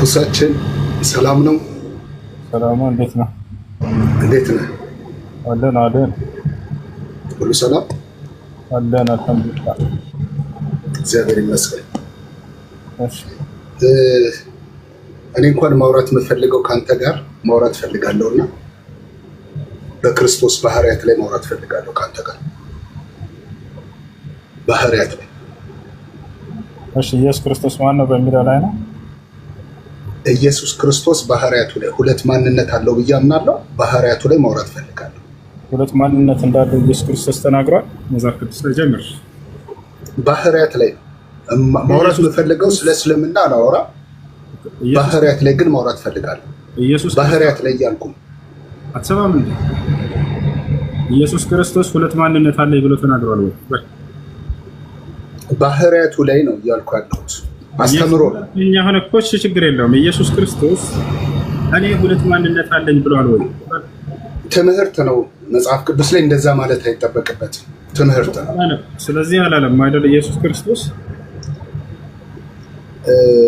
ሁሳችን ሰላም ነው? ሰላሙ እንዴት ነው? እንዴት ነህ? አለን አለን። ሁሉ ሰላም? አለን አልሐምዱሊላህ። እግዚአብሔር ይመስገን። እሺ። እኔ እንኳን ማውራት የምፈልገው ከአንተ ጋር ማውራት ፈልጋለሁ እና በክርስቶስ ባህሪያት ላይ ማውራት ፈልጋለሁ ከአንተ ጋር፣ ባህሪያት ላይ። እሺ፣ ኢየሱስ ክርስቶስ ማን ነው በሚለው ላይ ነው። ኢየሱስ ክርስቶስ ባህሪያቱ ላይ ሁለት ማንነት አለው ብዬ አምናለሁ። ባህሪያቱ ላይ ማውራት ፈልጋለሁ። ሁለት ማንነት እንዳለው ኢየሱስ ክርስቶስ ተናግሯል። መጽሐፍ ቅዱስ ላይ ጀምር። ባህሪያት ላይ ነው ማውራት የምፈልገው። ስለ እስልምና አላወራም። ባህሪያት ላይ ግን ማውራት ፈልጋለሁ። ኢየሱስ ባህሪያት ላይ እያልኩ ነው። አትሰማም እንዴ? ኢየሱስ ክርስቶስ ሁለት ማንነት አለኝ ብሎ ተናግሯል ወይ? ባህሪያቱ ላይ ነው እያልኩ ያለሁት። አስተምሮ ነው። እኛ አሁን እኮ እሺ፣ ችግር የለውም። ኢየሱስ ክርስቶስ እኔ ሁለት ማንነት አለኝ ብሏል ወይ? ትምህርት ነው። መጽሐፍ ቅዱስ ላይ እንደዛ ማለት አይጠበቅበትም። ትምህርት ነው። ስለዚህ አላለም አይደል? ኢየሱስ ክርስቶስ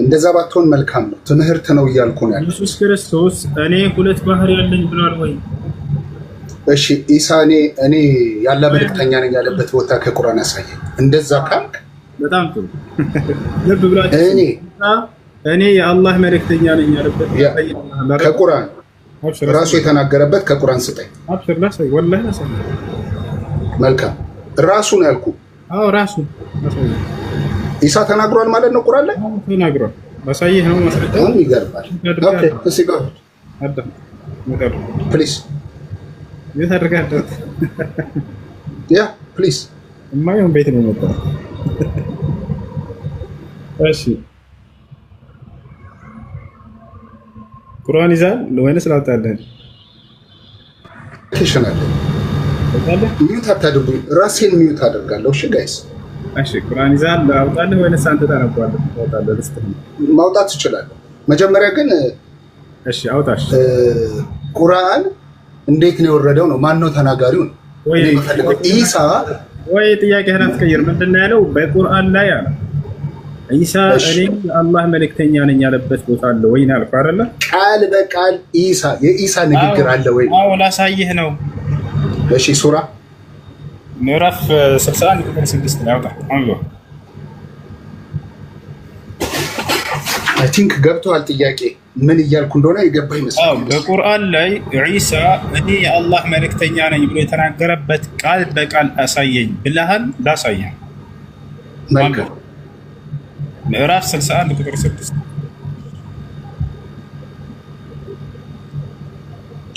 እንደዛ ባትሆን መልካም ነው። ትምህርት ነው እያልኩ ነው ያለሁት። ኢየሱስ ክርስቶስ እኔ ሁለት ባህሪ አለኝ ብሏል ወይ? እሺ፣ ኢሳ እኔ ያለ መልእክተኛ ነኝ ያለበት ቦታ ከቁርአን ያሳየኝ። እንደዛ ካልክ በጣም ጥሩ። ልብ ብላችሁ እኔ እኔ የአላህ መልእክተኛ ነኝ ያለበት ከቁርአን ራሱ የተናገረበት ከቁርአን ስጠኝ። አብሽር፣ ላሳይ፣ ወላሂ ላሳይ። መልካም፣ ራሱ ነው ያልኩ። አዎ፣ ራሱ ላሳይ። ኢሳ ተናግሯል ማለት ነው ቁርአን ላይ። ተናግሯል። ላሳይህ ነው ማስረጃ። በጣም ይገርማል። Okay፣ እሺ፣ go please። የት አድርገህ አዳም? Yeah, please. የማይሆን ቤት ነው የመጣው። እሺ፣ ቁርአን ይዛል ወይንስ ላውጣልህ? ኬሽን አለ። Mute አታድርጉኝ። ራሴን mute አደርጋለሁ። እሺ guys። እሺ፣ ቁርአን ይዛል፣ ላውጣልህ ወይንስ አንተ ታነባለህ? ታወጣለህ? ልስጥህ። ማውጣት እችላለሁ። መጀመሪያ ግን እሺ፣ አውጣሽ። ቁርአን እንዴት ነው የወረደው ነው? ማን ነው ተናጋሪው ነው? እኔ የምፈልገው ኢሳ ወይ ጥያቄህን አትቀይር። ምንድን ነው ያለው? በቁርአን ላይ አለ ኢሳ እኔ የአላህ መልእክተኛ ነኝ ያለበት ቦታ አለ ወይ ነው ያልኩህ አይደለ? ቃል በቃል ኢሳ የኢሳ ንግግር አለ ወይ? አዎ፣ ላሳይህ ነው። እሺ፣ ሱራ? ምዕራፍ 61 ቁጥር 6 ላይ አውጣ። አንብበው። I think ገብቶሃል። ጥያቄ ምን እያልኩ እንደሆነ የገባ ይመስላል። በቁርአን ላይ ዒሳ እኔ የአላህ መልእክተኛ ነኝ ብሎ የተናገረበት ቃል በቃል አሳየኝ ብለሃል። ላሳየህ። መልካም። ምዕራፍ 61 ቁጥር 6።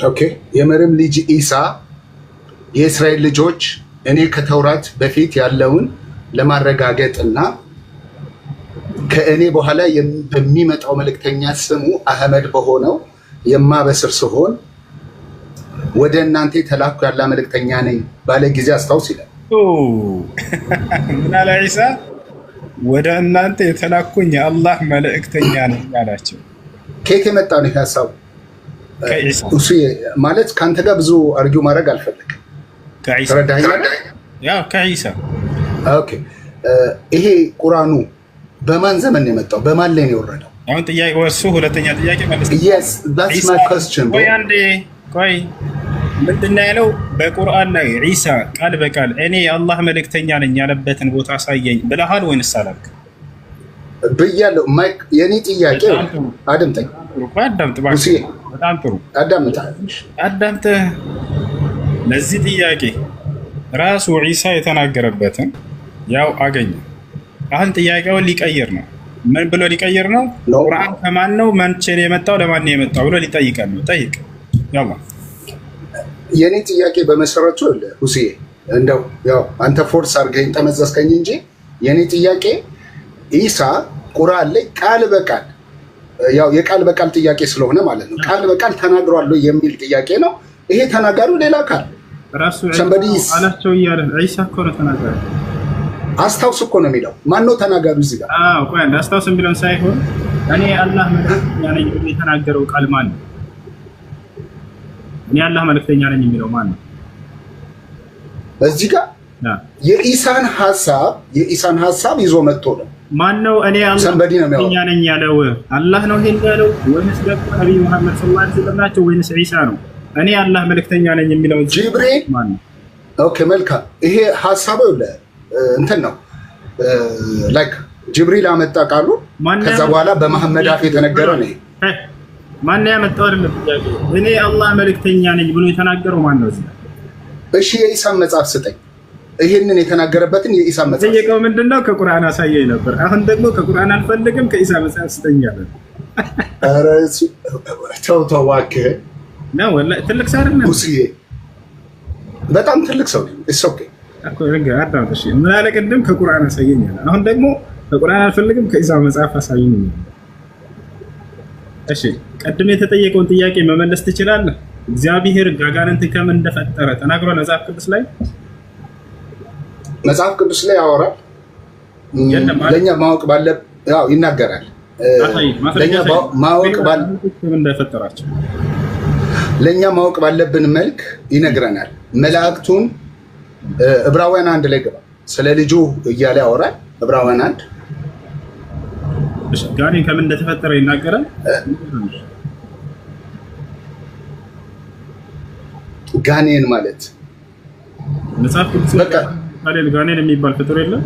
Okay። የመርየም ልጅ ኢሳ የእስራኤል ልጆች እኔ ከተውራት በፊት ያለውን ለማረጋገጥ እና ከእኔ በኋላ በሚመጣው መልእክተኛ ስሙ አህመድ በሆነው የማበስር ስሆን ወደ እናንተ የተላኩ ያለ መልእክተኛ ነኝ ባለ ጊዜ አስታውስ ይላል። ምን አለ ዒሳ? ወደ እናንተ የተላኩኝ የአላህ መልእክተኛ ነኝ አላቸው። ከየት የመጣ ነው ይህ ሀሳቡ? ከዒሳ። እሱ ማለት ከአንተ ጋር ብዙ argue ማድረግ አልፈልግም። ከዒሳ። ተረዳኸኛለህ? ያው ከዒሳ። Okay፣ ይሄ ቁርአኑ በማን ዘመን ነው የመጣው? በማን ላይ ነው የወረደው? አሁን ጥያቄ እሱ ሁለተኛ ጥያቄ መልስ። Yes, that's my question. ቆይ አንዴ ቆይ፣ ምንድን ነው ያለው? በቁርአን ላይ ዒሳ ቃል በቃል እኔ የአላህ መልእክተኛ ነኝ ያለበትን ቦታ አሳየኝ ብለሃል ወይንስ አላልክም? ብያለሁ። ማይክ፣ የኔ ጥያቄ አድምጠኝ። ቆይ አዳምጥ እባክህ። በጣም ጥሩ። አዳምጥ። አዳምጥህ። ለዚህ ጥያቄ ራሱ ዒሳ የተናገረበትን ያው አገኘ። አሁን ጥያቄውን ሊቀይር ነው። ምን ብሎ ሊቀይር ነው? ቁርአን ከማን ነው፣ መቼ ነው የመጣው፣ ለማን ነው የመጣው ብሎ ሊጠይቀን ነው። ጠይቅ፣ ያላ። የኔ ጥያቄ በመሰረቱ ሁሴ እንደው ያው አንተ force አድርገኝ ጠመዘዝከኝ እንጂ የኔ ጥያቄ ኢሳ ቁርአን ላይ ቃል በቃል፣ ያው የቃል በቃል ጥያቄ ስለሆነ ማለት ነው፣ ቃል በቃል ተናግሯል የሚል ጥያቄ ነው። ይሄ ተናጋሪው ሌላ አካል ራሱ somebody አላቸው እያለ ዒሳ እኮ ነው ተናጋሪ። አስታውስ እኮ ነው የሚለው። ማነው ተናጋሪው እዚህ ጋር? አዎ፣ ቆይ አንድ፣ አስታውስ የሚለውን ሳይሆን እኔ የአላህ መልእክተኛ ነኝ ብሎ የተናገረው ቃል ማን ነው? እኔ የአላህ መልእክተኛ ነኝ የሚለው ማን ነው? እዚህ ጋር የኢሳን ሀሳብ ይዞ መጥቶ ነው። ማን ነው እኔ አላህ somebody ነው መልእክተኛ የሚያወራው። ነኝ ያለው? አላህ ነው ይሄን ያለው ወይንስ ደግሞ ነብዩ መሐመድ صلى الله عليه وسلم ናቸው ወይንስ ዒሳ ነው? እኔ አላህ መልእክተኛ ነኝ የሚለው ጅብሪል ማን ነው? Okay መልካም። ይሄ ሀሳቡ እንትን ነው like ጅብሪል አመጣ ቃሉ። ማን ከዛ በኋላ በመሐመድ አፍ የተነገረ ነው። ይሄ ማን ያመጣው አይደለም ጥያቄ። እኔ አላህ መልእክተኛ ነኝ ብሎ የተናገረው ማን ነው? እዚህ እሺ የኢሳን መጽሐፍ ስጠኝ። ይሄንን የተናገረበትን የኢሳን መጽሐፍ ጠየቀው። ምንድነው? ከቁርአን አሳየኝ ነበር። አሁን ደግሞ ከቁርአን አልፈልግም ከኢሳ መጽሐፍ ስጠኝ አለ። ኧረ ተው ተው እባክህ ነው ወላሂ ትልቅ ሰው አይደለም ሙስዬ፣ በጣም ትልቅ ሰው ነኝ። It's okay። እኮ ልንገርህ፣ አዳምጥ እሺ። ምን አለ ቅድም? ከቁርአን አሳየኝ አለ። አሁን ደግሞ ከቁርአን አልፈልግም ከኢሳ መጽሐፍ አሳየኝ አለ። እሺ ቅድም የተጠየቀውን ጥያቄ መመለስ ትችላለህ? እግዚአብሔር አጋንንትን ከምን እንደፈጠረ ተናግሯል መጽሐፍ ቅዱስ ላይ? መጽሐፍ ቅዱስ ላይ ያወራል። የለም አይደል? ለኛ ማወቅ ባለ ያው ይናገራል። አሳይ፣ ማስረጃ ለኛ አሳይ። ማወቅ ባለ ከምን እንደፈጠራቸው ለኛ ማወቅ ባለብን መልክ ይነግረናል። መላእክቱን ዕብራውያን 1 ላይ ገባ ስለ ልጁ እያለ ያወራል። ዕብራውያን 1 እሺ፣ ጋኔን ከምን እንደተፈጠረ ይናገራል። ጋኔን ማለት መጽሐፍ ቅዱስ በቃ ላይ ጋኔን የሚባል ፍጡር የለም።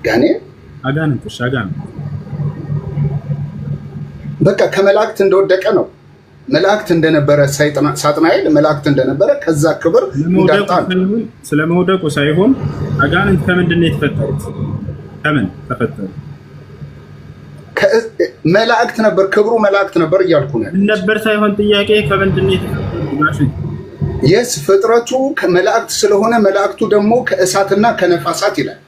ጋኔን አጋንንት። እሺ፣ አጋንንት በቃ ከመላእክት እንደወደቀ ነው። መላእክት እንደነበረ ሳጥናኤል መላእክት እንደነበረ ከዛ ክብር እንዳጣ ነው። ስለመውደቁ ሳይሆን አጋንንት ከምንድን ነው የተፈጠሩት? ከምን ተፈጠሩ? መላእክት ነበር፣ ክብሩ መላእክት ነበር እያልኩ ነው። ነበር ሳይሆን ጥያቄ ከምንድን ነው የተፈጠሩት? Yes ፍጥረቱ ከመላእክት ስለሆነ መላእክቱ ደግሞ ከእሳትና ከነፋሳት ይላል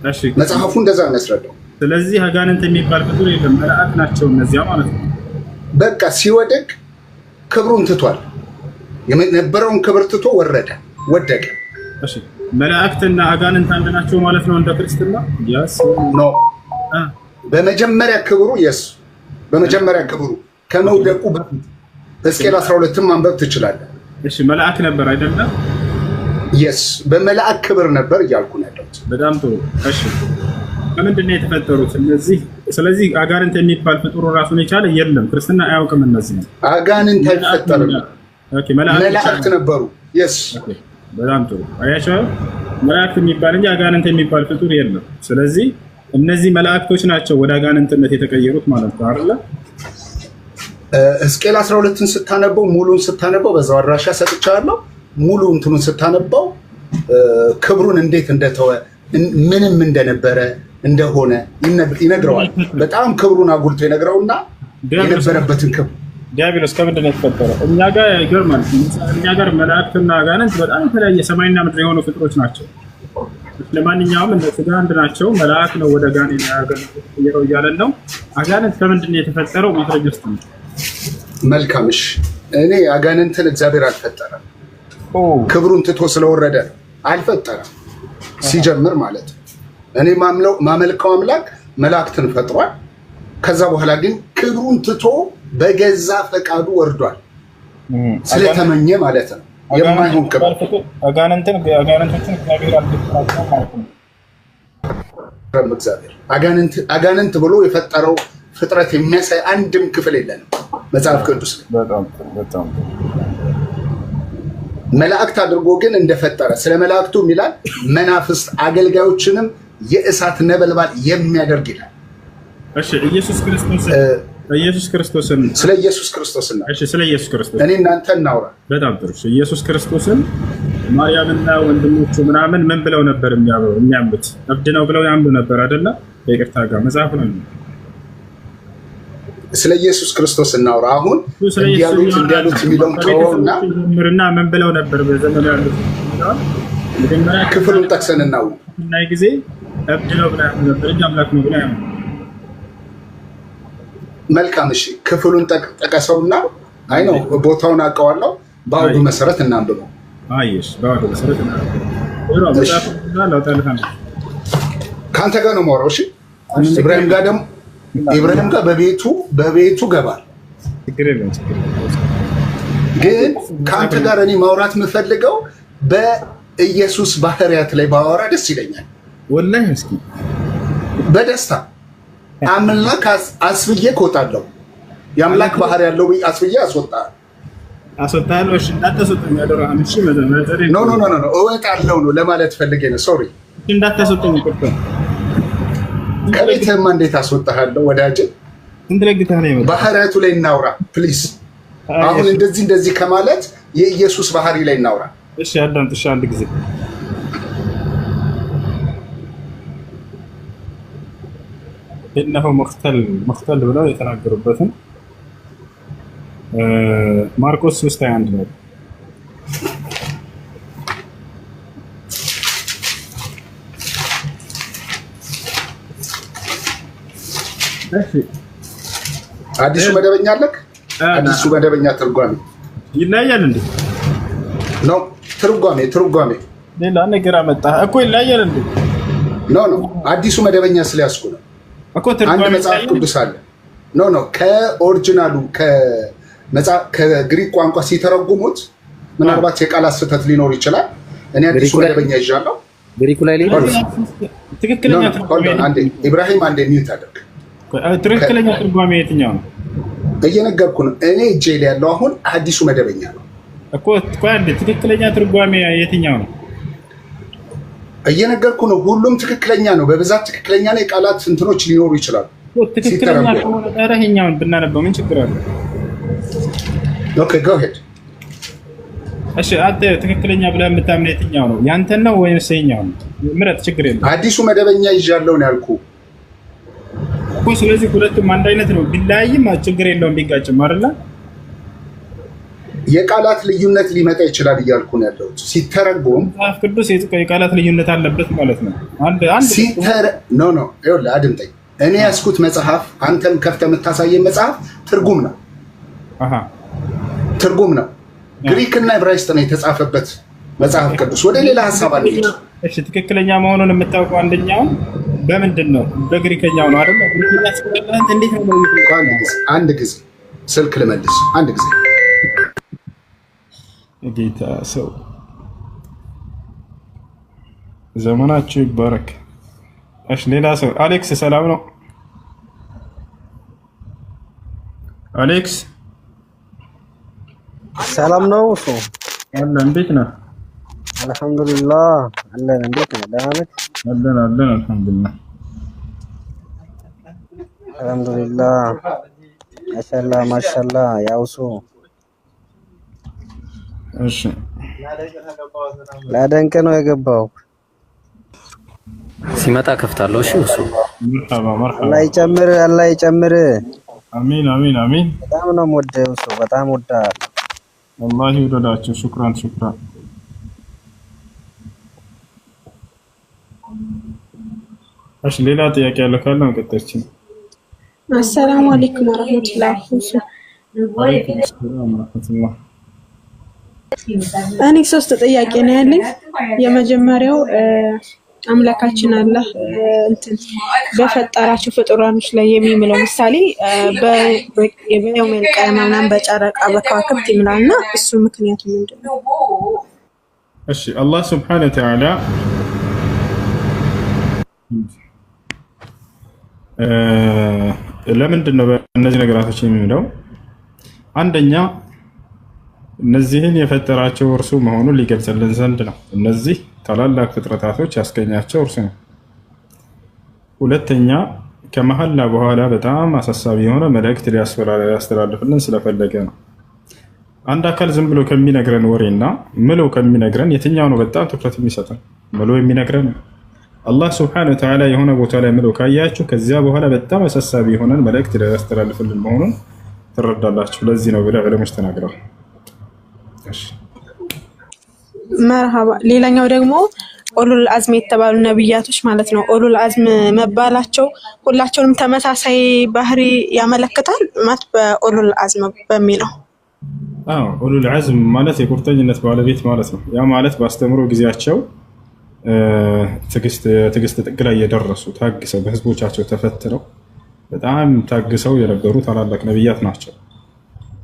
እሺ፣ መጽሐፉ እንደዛ ነው ያስረዳው። ስለዚህ አጋንንት የሚባል ፍጡር የለም፣ መላእክት ናቸው እነዚያ ማለት ነው። በቃ ሲወድቅ ክብሩን ትቷል። የነበረውን ክብር ትቶ ወረደ፣ ወደቀ። እሺ፣ መላእክትና አጋንንት አንድ ናቸው ማለት ነው እንደ ክርስትና? Yes No፣ በመጀመሪያ ክብሩ yes በመጀመሪያ ክብሩ ከመውደቁ በፊት ሕዝቅኤል 12ን ማንበብ ትችላለህ። እሺ፣ መልአክ ነበር አይደለም? Yes፣ በመልአክ ክብር ነበር እያልኩ ነው ያለሁት። በጣም ጥሩ። እሺ፣ ከምንድን ነው የተፈጠሩት እነዚህ? ስለዚህ አጋንንት የሚባል ፍጡር ራሱን የቻለ የለም፣ ክርስትና አያውቅም። እነዚህ ነው አጋንንት አይፈጠርም። Okay፣ መላእክት ነበሩ። Yes። Okay፣ በጣም ጥሩ። አያቸው መላእክት የሚባል እንጂ አጋንንት የሚባል ፍጡር የለም። ስለዚህ እነዚህ መላእክቶች ናቸው ወደ አጋንንትነት የተቀየሩት ማለት ነው አይደለ? ሕዝቅኤል 12ን ስታነበው ሙሉን ስታነበው በዛው አድራሻ ሰጥቻለሁ። ሙሉ እንትኑን ስታነበው ክብሩን እንዴት እንደተወ ምንም እንደነበረ እንደሆነ ይነግረዋል። በጣም ክብሩን አጉልቶ ይነግረውና የነበረበትን ክብር ዲያብሎስ ከምንድን ነው የተፈጠረው? እኛ ጋር ይገርማል። እኛ ጋር መላእክትና አጋንንት በጣም የተለያየ ሰማይና ምድር የሆኑ ፍጥሮች ናቸው። ለማንኛውም እንደ ስጋ አንድ ናቸው። መልአክ ነው ወደ ጋኔን የተቀየረው እያለን ነው። አጋንንት ከምንድን ነው የተፈጠረው? ማስረጃ ውስጥ ነው። መልካም። እሺ፣ እኔ አጋንንትን እግዚአብሔር አልፈጠረም። ክብሩን ትቶ ስለወረደ ነው። አልፈጠረም ሲጀምር ማለት ነው። እኔ ማመልከው አምላክ መላእክትን ፈጥሯል። ከዛ በኋላ ግን ክብሩን ትቶ በገዛ ፈቃዱ ወርዷል። ስለተመኘ ማለት ነው። የማይሆን ክብር አጋንንቶችን እግዚአብሔር አልፈጠራቸውም ማለት ነው። እግዚአብሔር አጋንንት ብሎ የፈጠረው ፍጥረት የሚያሳይ አንድም ክፍል የለንም መጽሐፍ ቅዱስ ላይ። መላእክት አድርጎ ግን እንደፈጠረ ስለ መላእክቱ ይላል መናፍስት አገልጋዮችንም የእሳት ነበልባል የሚያደርግ ይላል። እሺ፣ ኢየሱስ ክርስቶስን ስለ ኢየሱስ ክርስቶስና እሺ፣ ስለ ኢየሱስ ክርስቶስ እኔ እናንተ እናውራ። በጣም ጥሩ። እሺ፣ ኢየሱስ ክርስቶስን ማርያምና ወንድሞቹ ምናምን ምን ብለው ነበር የሚያምኑት? እብድ ነው ብለው ያምኑ ነበር አይደለ? በይቅርታ ጋር መጽሐፍ ነው። ስለ ኢየሱስ ክርስቶስ እናውራ። አሁን እንዲያሉት እንዲያሉት የሚለውን ተወውና ምርና ምን ብለው ነበር በዘመኑ ያሉት? መጀመሪያ ክፍሉን ጠቅሰን እናውራ። እና ጊዜ እብድ ነው ብለው ያምኑ ነበር እንጂ አምላክ ነው ብለው ያምኑ። መልካም። እሺ፣ ክፍሉን ጠቀሰውና አይ ነው ቦታውን አውቀዋለሁ። በአውዱ መሰረት እናንብበው። አይሽ በአውዱ መሰረት እናንብበው። ከአንተ ጋር ነው የማወራው። እሺ፣ ኢብራሂም ጋር ደግሞ ኢብራሂም ጋር በቤቱ ገባል። ግን ከአንተ ጋር እኔ ማውራት የምፈልገው ኢየሱስ ባህሪያት ላይ ባወራ ደስ ይለኛል። ወላሂ እስኪ በደስታ አምላክ አስብዬ እወጣለሁ። የአምላክ ባህሪ ያለው አስብዬ አስወጣለሁ። አስወጣለሁ። እሺ እንዳታስወጣኝ አደራህን። እሺ No, no, no, no፣ እወጣለሁ ነው ለማለት ፈልጌ ነው። Sorry። እንዳታስወጣኝ ይቅርታ። ከቤትህማ እንዴት አስወጣሃለሁ ወዳጅ? ስንት ለግተህ ነው የመጣው? ባህሪያቱ ላይ እናውራ please። አሁን እንደዚህ እንደዚህ ከማለት የኢየሱስ ባህሪ ላይ እናውራ። እሺ አዳምጥ። እሺ አንድ ጊዜ إنه مختل مختل ብለው የተናገሩበትን ማርቆስ 3:21 ነው። እሺ። አዲሱ መደበኛ አለክ? አዲሱ መደበኛ ትርጓሜ። ይለያያል እንዴ? No፣ ትርጓሜ ትርጓሜ። ሌላ ነገር አመጣህ እኮ። ይለያያል እንዴ? No, አዲሱ መደበኛ ስለያዝኩ ነው። እኮ አንድ ትርጓሜ መጽሐፍ ይለያያል? ቅዱስ አለ። No, ከ original ኡ ከግሪክ ቋንቋ ሲተረጉሙት ምናልባት የቃላት ስህተት ሊኖር ይችላል። እኔ አዲሱ ግሪኩ ላይ መደበኛ ይዣለሁ። ግሪኩ ላይ ሌላ ትክክለኛ ትርጓሜ Hold on፣ አንዴ ኢብራሂም፣ አንዴ mute አድርግ። ትክክለኛ ትርጓሜ የትኛው ነው? እየነገርኩ ነው። እኔ እጄ ላይ ያለው አሁን አዲሱ መደበኛ ነው። እኮ ቆይ አንዴ፣ ትክክለኛ ትርጓሜ የትኛው ነው? እየነገርኩ ነው። ሁሉም ትክክለኛ ነው። በብዛት ትክክለኛ ነው። የቃላት እንትኖች ሊኖሩ ይችላሉ እኮ ትክክለኛ ሲተረጎም። ከሆነ ኧረ ይኸኛውን ብናነበው ምን ችግር አለ? Okay, go ahead። እሺ አንተ ትክክለኛ ብለህ የምታምነው የትኛው ነው? ያንተን ነው ወይስ ይኸኛው ነው? ምረጥ፣ ችግር የለም። አዲሱ መደበኛ ይዣለሁ ነው ያልኩ። እኮ ስለዚህ ሁለቱም አንድ አይነት ነው። ቢለያይም ችግር የለውም ቢጋጭም አይደለ? የቃላት ልዩነት ሊመጣ ይችላል እያልኩ ነው ያለሁት። ሲተረጎም። መጽሐፍ ቅዱስ የቃላት ልዩነት አለበት ማለት ነው። አንድ አንድ No, ይኸውልህ አድምጠኝ። እኔ ያዝኩት መጽሐፍ፣ አንተም ከፍተህ የምታሳየን መጽሐፍ ትርጉም ነው፣ ትርጉም ነው። ግሪክና ዕብራይስጥ ነው የተጻፈበት መጽሐፍ ቅዱስ። ወደ ሌላ ሀሳብ አንሄድ። እሺ ትክክለኛ መሆኑን የምታውቀው አንደኛውን በምንድን ነው? በግሪከኛው ነው አይደል? ግሪከኛ ስለሌለ እንዴት ነው? አንድ ጊዜ፣ አንድ ጊዜ ስልክ ልመልስ። አንድ ጊዜ። ጌታ ሰው ዘመናችሁ ይባረክ። እሺ ሌላ ሰው፣ አሌክስ ሰላም ነው? አሌክስ። ሰላም ነው እሱ። አለ፣ እንዴት ነህ? አልሐምዱሊላህ አለን። እንዴት ነህ? ደህና ነህ? አለን አለን፣ አልሐምዱሊላህ። አልሐምዱሊላህ። ማሻላ ማሻላ። ያው እሱ እሺ። ላደንቅ ነው የገባው። ሲመጣ ከፍታለሁ። እሺ እሱ መርሐባ መርሐባ። አላህ ይጨምር፣ አላህ ይጨምር። አሚን አሚን አሚን። በጣም ነው የምወደው እሱ፣ በጣም ወዳለሁ። አላህ ይውደዳችሁ። شكرا شكرا። እሺ ሌላ ጥያቄ ያለ ካለ መቀጠል ይችላል። አሰላሙ አለይኩም ወረህመቱላሂ። ወአለይኩም ሰላም ወረህመቱላህ። እኔ ሶስት ጥያቄ ነው ያለኝ። የመጀመሪያው አምላካችን አላህ እንትን በፈጠራቸው ፍጡራኖች ላይ የሚምለው፣ ምሳሌ በየውመል ቂያማ ምናምን በጨረቃ በከዋክብት ይምላል እና እሱ ምክንያቱ ምንድን ነው? እሺ አላህ ስብሐነ ወተዓላ ለምንድን ነው በእነዚህ ነገራቶች የሚምለው? አንደኛ እነዚህን የፈጠራቸው እርሱ መሆኑን ሊገልጽልን ዘንድ ነው። እነዚህ ታላላቅ ፍጥረታቶች ያስገኛቸው እርሱ ነው። ሁለተኛ ከመሐላ በኋላ በጣም አሳሳቢ የሆነ መልእክት ሊያስተላልፍልን ስለፈለገ ነው። አንድ አካል ዝም ብሎ ከሚነግረን ወሬና ምሎ ከሚነግረን የትኛው ነው በጣም ትኩረት የሚሰጠን? ምሎ የሚነግረን ነው። አላህ ስብሐነ ወተዓላ የሆነ ቦታ ላይ ምሎ ካያችሁ ከዚያ በኋላ በጣም አሳሳቢ የሆነን መልእክት ሊያስተላልፍልን መሆኑን ትረዳላችሁ። ለዚህ ነው ብለው ዑለሞች ተናግረዋል። እሺ። መርሃባ። ሌላኛው ደግሞ ኡሉል አዝም የተባሉ ነብያቶች ማለት ነው። ኡሉል አዝም መባላቸው ሁላቸውንም ተመሳሳይ ባህሪ ያመለክታል ማለት በኡሉል አዝም በሚለው? አዎ፣ ኡሉል ዐዝም ማለት የቁርጠኝነት ባለቤት ማለት ነው። ያ ማለት በአስተምሮ ጊዜያቸው ትዕግስት ጥግ ላይ የደረሱ፣ ታግሰው በህዝቦቻቸው ተፈትነው በጣም ታግሰው የነበሩ ታላላቅ ነቢያት ናቸው።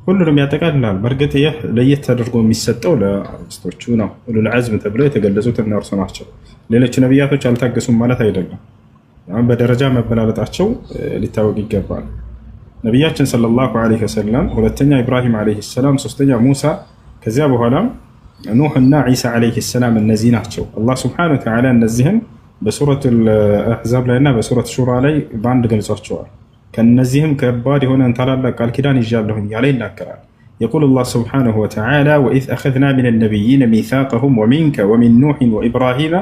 ሁሉንም ያጠቃልላል። በእርግጥ ይህ ለየት ተደርጎ የሚሰጠው ለአምስቶቹ ነው። ኡሉል ዐዝም ተብለው የተገለጹት እነርሱ ናቸው። ሌሎች ነቢያቶች አልታገሱም ማለት አይደለም። አሁን በደረጃ መበላለጣቸው ሊታወቅ ይገባል። ነቢያችን ሰለላሁ ዐለይሂ ወሰለም፣ ሁለተኛ ኢብራሂም ዐለይሂ ሰላም፣ ሶስተኛ ሙሳ፣ ከዚያ በኋላም ኑህ እና ዒሳ ዐለይሂ ሰላም እነዚህ ናቸው። አላህ ስብሐነሁ ወተዓላ እነዚህን በሱረት አሕዛብ ላይ እና በሱረት ሹራ ላይ በአንድ ገልጿቸዋል። ከነዚህም ከባድ የሆነን ታላላቅ ቃል ኪዳን ይዣለሁኝ ያለ ይናገራል። يقول الله سبحانه وتعالى وإذ أخذنا من النبيين ميثاقهم ومنك ومن نوح وإبراهيم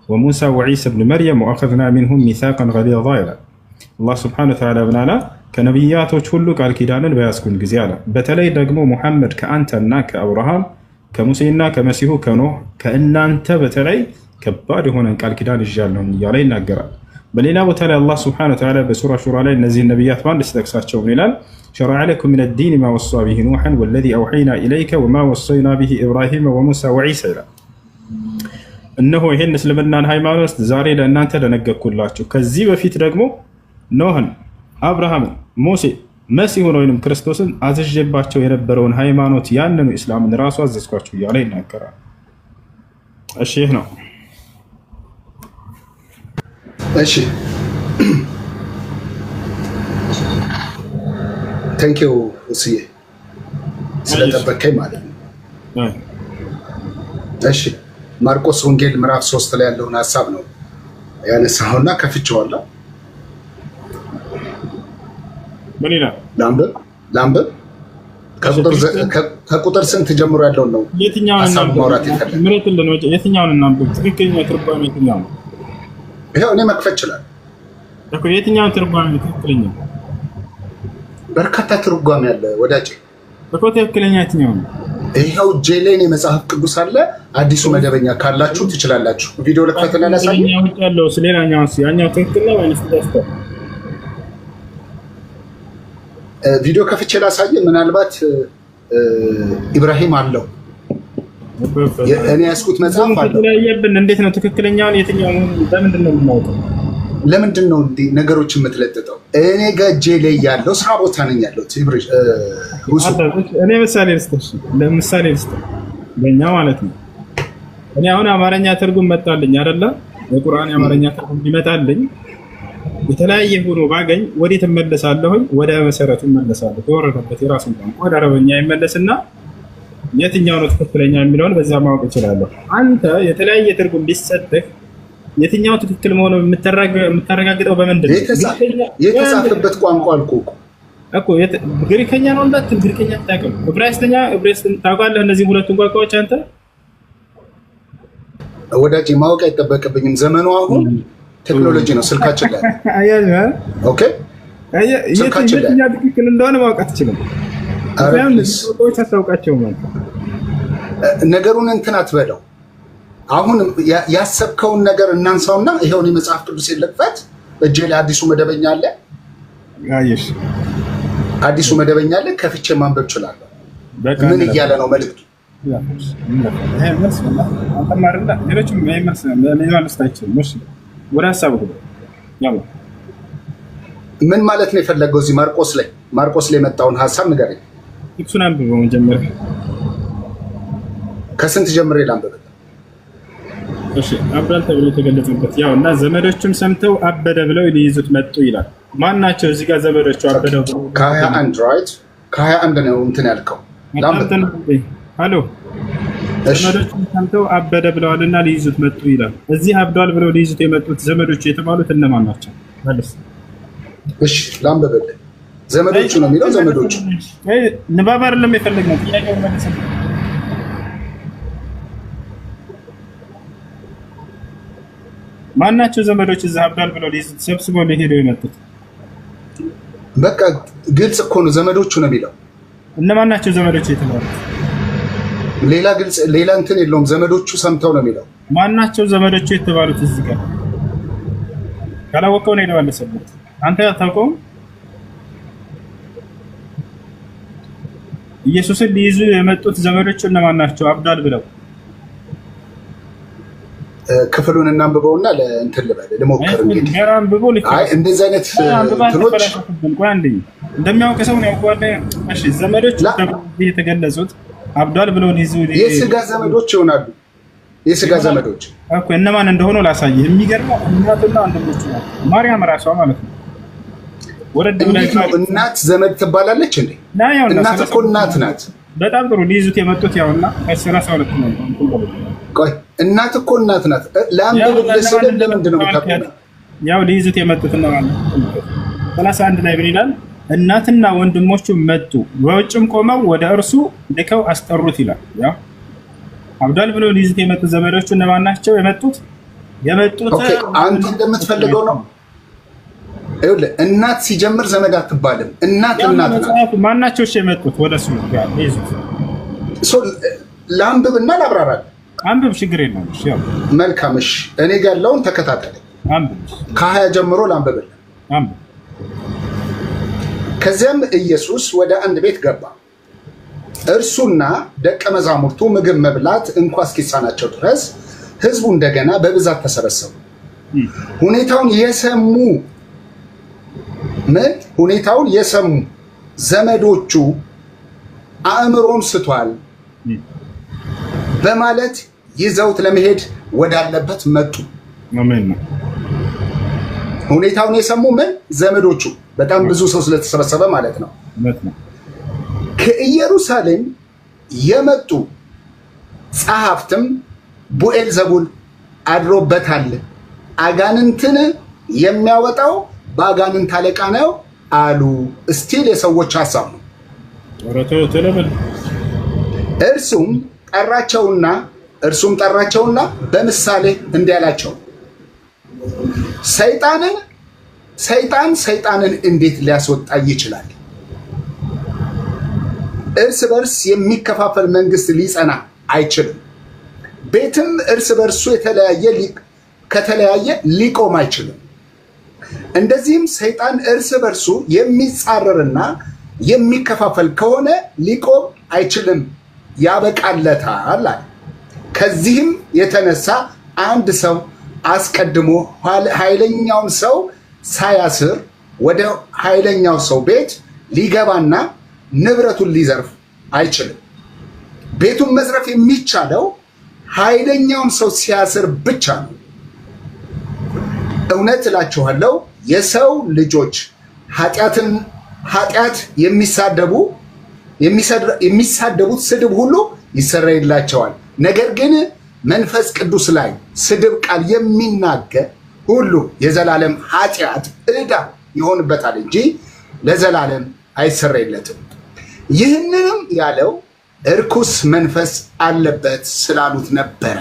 وموسى وعيسى بن مريم وأخذنا منهم ميثاقا غليظا ይላል። አላህ ስብሐነሁ ወተዓላ ምን አለ? ከነቢያቶች ሁሉ ቃል ኪዳንን በያዝኩን ጊዜ አለ። በተለይ ደግሞ ሙሐመድ ከአንተና ከአብርሃም ከሙሴና ከመሲሁ ከኖህ ከእናንተ በተለይ ከባድ የሆነን ቃል ኪዳን ይዣለሁኝ እያለ ይናገራል። በሌላ ቦታ ላይ አላህ ስብሐነሁ ወተዓላ በሱራ ሹራ ላይ እነዚህን ነቢያት በአንድ ሲጠቅሳቸው ምን ይላል? شرع لكم من الدين ما وصى به نوحا والذي أوحينا إليك وما وصينا به إبراهيم وموسى وعيسى ይላል። እነሆ ይሄን እስልምናን ሃይማኖት ዛሬ ለእናንተ ደነገግኩላችሁ። ከዚህ በፊት ደግሞ ኖህን፣ አብርሃምን፣ ሙሴ፣ መሲሁን ወይንም ክርስቶስን አዝዤባቸው የነበረውን ሃይማኖት ያንኑ ኢስላምን ራሱ አዘዝኳችሁ እያለ ይናገራል። እሺ ይህ ነው። እሺ፣ thank you እስዬ ስለጠበከኝ ማለት ነው። እሺ፣ ማርቆስ ወንጌል ምዕራፍ 3 ላይ ያለውን ሀሳብ ነው ያነሳኸውና ከፍቼዋለሁ። ምን ይላል? ላንብብ ላንብብ። ከቁጥር ስንት ጀምሮ ያለውን ነው የትኛውን ሀሳብ እናንብብ? ማውራት የፈለግ? ምረጥልን። የትኛውን እናንብብ? ትክክለኛ ትርጓሜ የትኛው ነው? ይኸው እኔ መክፈት እችላለሁ። እኮ የትኛውን ትርጓሜ ነው ትክክለኛ? በርካታ ትርጓሜ አለ ወዳጄ። እኮ ትክክለኛ የትኛው ነው? ይኸው እጄ ላይ እኔ መጽሐፍ ቅዱስ አለ። አዲሱ መደበኛ ካላችሁ ትችላላችሁ። ቪዲዮ ልክፈትና ላሳይ። ከኛ ውጭ ያለው ሌላኛው ያኛው ትክክል ነው ወይንስ ተሳስቷል? ቪዲዮ ከፍቼ ላሳይ። ምናልባት ኢብራሂም አለው፣ እኔ ያዝኩት መጽሐፍ አለው። ከተለያየብን እንዴት ነው ትክክለኛውን የትኛው መሆኑን በምንድን ነው የምናውቀው? ለምንድን ነው እንዲህ ነገሮች የምትለጥጠው? እኔ ጋ እጄ ላይ ያለው፣ ስራ ቦታ ነኝ ያለው ውሱ። እኔ ምሳሌ ልስጥሽ፣ ለምሳሌ ልስጥህ፣ ለእኛ ማለት ነው። እኔ አሁን አማርኛ ትርጉም መጣልኝ አይደለ? የቁርአን የአማርኛ ትርጉም ቢመጣልኝ የተለያየ ሆኖ ባገኝ ወዴት እመለሳለሁኝ? ወደ መሰረቱ እመለሳለሁ። የወረደበት የራሱን ቋንቋ ወደ አረበኛ ይመለስና የትኛው ነው ትክክለኛ የሚለውን በዛ ማወቅ እችላለሁ። አንተ የተለያየ ትርጉም ቢሰጥህ የትኛው ትክክል መሆኑን የምታረጋግጠው በምንድን ነው? የተጻፈበት ቋንቋ አልኩህ እኮ። እኮ ግሪከኛ ነው እንዳትል፣ ግሪከኛ አታውቅም። ዕብራይስተኛ ዕብራይስጥ ታውቃለህ? እነዚህ ሁለቱን ቋንቋዎች አንተ ወዳጄ ማወቅ አይጠበቅብኝም። ዘመኑ አሁን ቴክኖሎጂ ነው፣ ስልካችን ላይ። አያህ Okay፣ ስልካችን ላይ የትኛው ትክክል እንደሆነ ማወቅ አትችልም። ኧረ ምክንያቱም please። እነዚህ ቋንቋዎች አታውቃቸውም አንተ። ነገሩን እንትን አትበለው። አሁን ያሰብከውን ነገር እናንሳውና ይኸው እኔ መጽሐፍ ቅዱስ ልክፈት። እጄ ላይ አዲሱ መደበኛ አለ። አየሽ። አዲሱ መደበኛ አለ። ከፍቼ ማንበብ እችላለሁ። በቃ ምን እያለ ነው መልዕክቱ? ይሄ መልስ አንተም አይደለ ሌሎችም ይሄ መልስ ሊመልስ አይችልም። እሺ ወደ ሀሳቡ ግባ። ያው ምን ማለት ነው የፈለገው? እዚህ ማርቆስ ላይ የመጣውን ሀሳብ ንገረኝ። ጥቅሱን አንብበው መጀመሪያ። ከስንት ጀምሬ ላንብብ? እሺ፣ አብዷል ተብሎ የተገለጸበት ያው እና ዘመዶቹም ሰምተው አበደ ብለው ሊይዙት መጡ ይላል። ማን ናቸው እዚህ ጋር ዘመዶቹ አበደው ብለው? ከ21፣ right፣ ከ21 ነው እንትን ያልከው። ላንብብ። አሎ። እሺ። ዘመዶቹም ሰምተው አበደ ብለዋልና ሊይዙት መጡ ይላል። እዚህ አብዷል ብለው ሊይዙት የመጡት ዘመዶቹ የተባሉት እነማን ናቸው? መልስ። እሺ፣ ላንብብልህ። ዘመዶቹ ነው የሚለው፣ ዘመዶቹ። ንባብ አይደለም የፈለግነው፣ ጥያቄውን መልስልኝ። ማናቸው ዘመዶች እዚህ አብዷል ብለው ሊይዙት ሰብስበው ሊሄዱ የመጡት? በቃ ግልጽ እኮ ነው፣ ዘመዶቹ ነው የሚለው። እነማን ናቸው ዘመዶች የተባሉት? ሌላ ግልጽ ሌላ እንትን የለውም። ዘመዶቹ ሰምተው ነው የሚለው። ማናቸው ዘመዶቹ የተባሉት? እዚህ ጋር ካላወቀው ነው የመለሰበት። አንተ አታውቀውም። ኢየሱስን ሊይዙ የመጡት ዘመዶቹ እነማን ናቸው? አብዷል ብለው። ክፍሉን እናንብበውና ለእንትን ልበል ልሞክር እንግዲህ። ገና አንብቦ አይ፣ እንደዚህ አይነት አንብባ እንትኖች አትፈላሰፍብን። ቆይ አንዴ። እንደሚያውቅ ሰው ነው ያውቀዋል። እሺ ዘመዶች የተገለጹት አብዷል ብለው ሊይዙ የስጋ ዘመዶች ይሆናሉ። የስጋ ዘመዶች እኮ እነማን እንደሆኑ ላሳይህ። የሚገርመው እናትና ወንድሞቹ ናቸው። ማርያም ራሷ ማለት ነው። ወረድ እንዴት ነው እናት ዘመድ ትባላለች እንዴ? እናት እኮ እናት ናት። በጣም ጥሩ። ሊይዙት የመጡት ያውና 32 ነው። ቆይ እናት እኮ እናት ናት። ለአንድ ስለ ለምንድን ነው የምታውቀው? ያው ሊይዙት የመጡት ነው ማለት 31 ላይ ምን ይላል? እናትና ወንድሞቹ መጡ፣ በውጭም ቆመው ወደ እርሱ ልከው አስጠሩት ይላል። ያው አብዷል ብሎ ሊይዙት የመጡት ዘመዶቹ እነማን ናቸው? የመጡት okay፣ አንተ እንደምትፈልገው ነው። ይኸውልህ እናት ሲጀምር ዘመድ አትባልም። እናት እናት ናት። ማናቸው? እሺ የመጡት ወደ እሱ ጋር ሊይዙት ላንብብና ላብራራለሁ። አንብብ፣ ችግር የለውም። እሺ ያው መልካም። እሺ እኔ ጋር ያለውን ተከታተል። አንብብ፣ ከ20 ጀምሮ ላንብብልህ። አንብብ። ከዚያም ኢየሱስ ወደ አንድ ቤት ገባ። እርሱና ደቀ መዛሙርቱ ምግብ መብላት እንኳ እስኪሳናቸው ድረስ ሕዝቡ እንደገና በብዛት ተሰበሰቡ። ሁኔታውን የሰሙ ምን ሁኔታውን የሰሙ ዘመዶቹ አእምሮን ስቷል በማለት ይዘውት ለመሄድ ወዳለበት መጡ። ሁኔታውን የሰሙ ምን ዘመዶቹ፣ በጣም ብዙ ሰው ስለተሰበሰበ ማለት ነው። ከኢየሩሳሌም የመጡ ጸሐፍትም ቡኤልዜቡል አድሮበታል፣ አጋንንትን የሚያወጣው በአጋንንት አለቃ ነው አሉ። እስቲል የሰዎች ሀሳብ ነው። እርሱም ጠራቸውና በምሳሌ እንዲህ አላቸው፣ ሰይጣን ሰይጣንን እንዴት ሊያስወጣ ይችላል? እርስ በርስ የሚከፋፈል መንግስት ሊጸና አይችልም። ቤትም እርስ በርሱ ከተለያየ ሊቆም አይችልም። እንደዚህም ሰይጣን እርስ በርሱ የሚጻረርና የሚከፋፈል ከሆነ ሊቆም አይችልም፣ ያበቃለታል አለ። ከዚህም የተነሳ አንድ ሰው አስቀድሞ ኃይለኛውን ሰው ሳያስር ወደ ኃይለኛው ሰው ቤት ሊገባና ንብረቱን ሊዘርፍ አይችልም። ቤቱን መዝረፍ የሚቻለው ኃይለኛውን ሰው ሲያስር ብቻ ነው። እውነት እላችኋለሁ የሰው ልጆች ኃጢአት የሚሳደቡት ስድብ ሁሉ ይሰረይላቸዋል። ነገር ግን መንፈስ ቅዱስ ላይ ስድብ ቃል የሚናገር ሁሉ የዘላለም ኃጢአት ዕዳ ይሆንበታል እንጂ ለዘላለም አይሰረይለትም። ይህንንም ያለው እርኩስ መንፈስ አለበት ስላሉት ነበረ።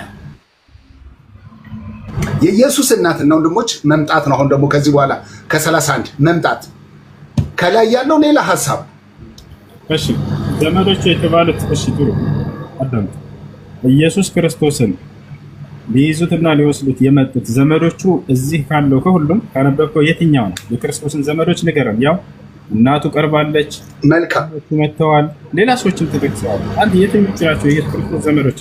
የኢየሱስ እናትና ወንድሞች መምጣት ነው። አሁን ደግሞ ከዚህ በኋላ ከ31 መምጣት ከላይ ያለው ሌላ ሐሳብ። እሺ ዘመዶቹ የተባሉት እሺ ጥሩ አዳምጥ። ኢየሱስ ክርስቶስን ሊይዙትና ሊወስዱት የመጡት ዘመዶቹ እዚህ ካለው ከሁሉም ካነበብከው የትኛው ነው? የክርስቶስን ዘመዶች ንገረን። ያው እናቱ ቀርባለች፣ መልካም መጥተዋል፣ ሌላ ሰዎችም ተጠቅሰዋል። አንድ የትኞቹ ናቸው የኢየሱስ ክርስቶስ ዘመዶች?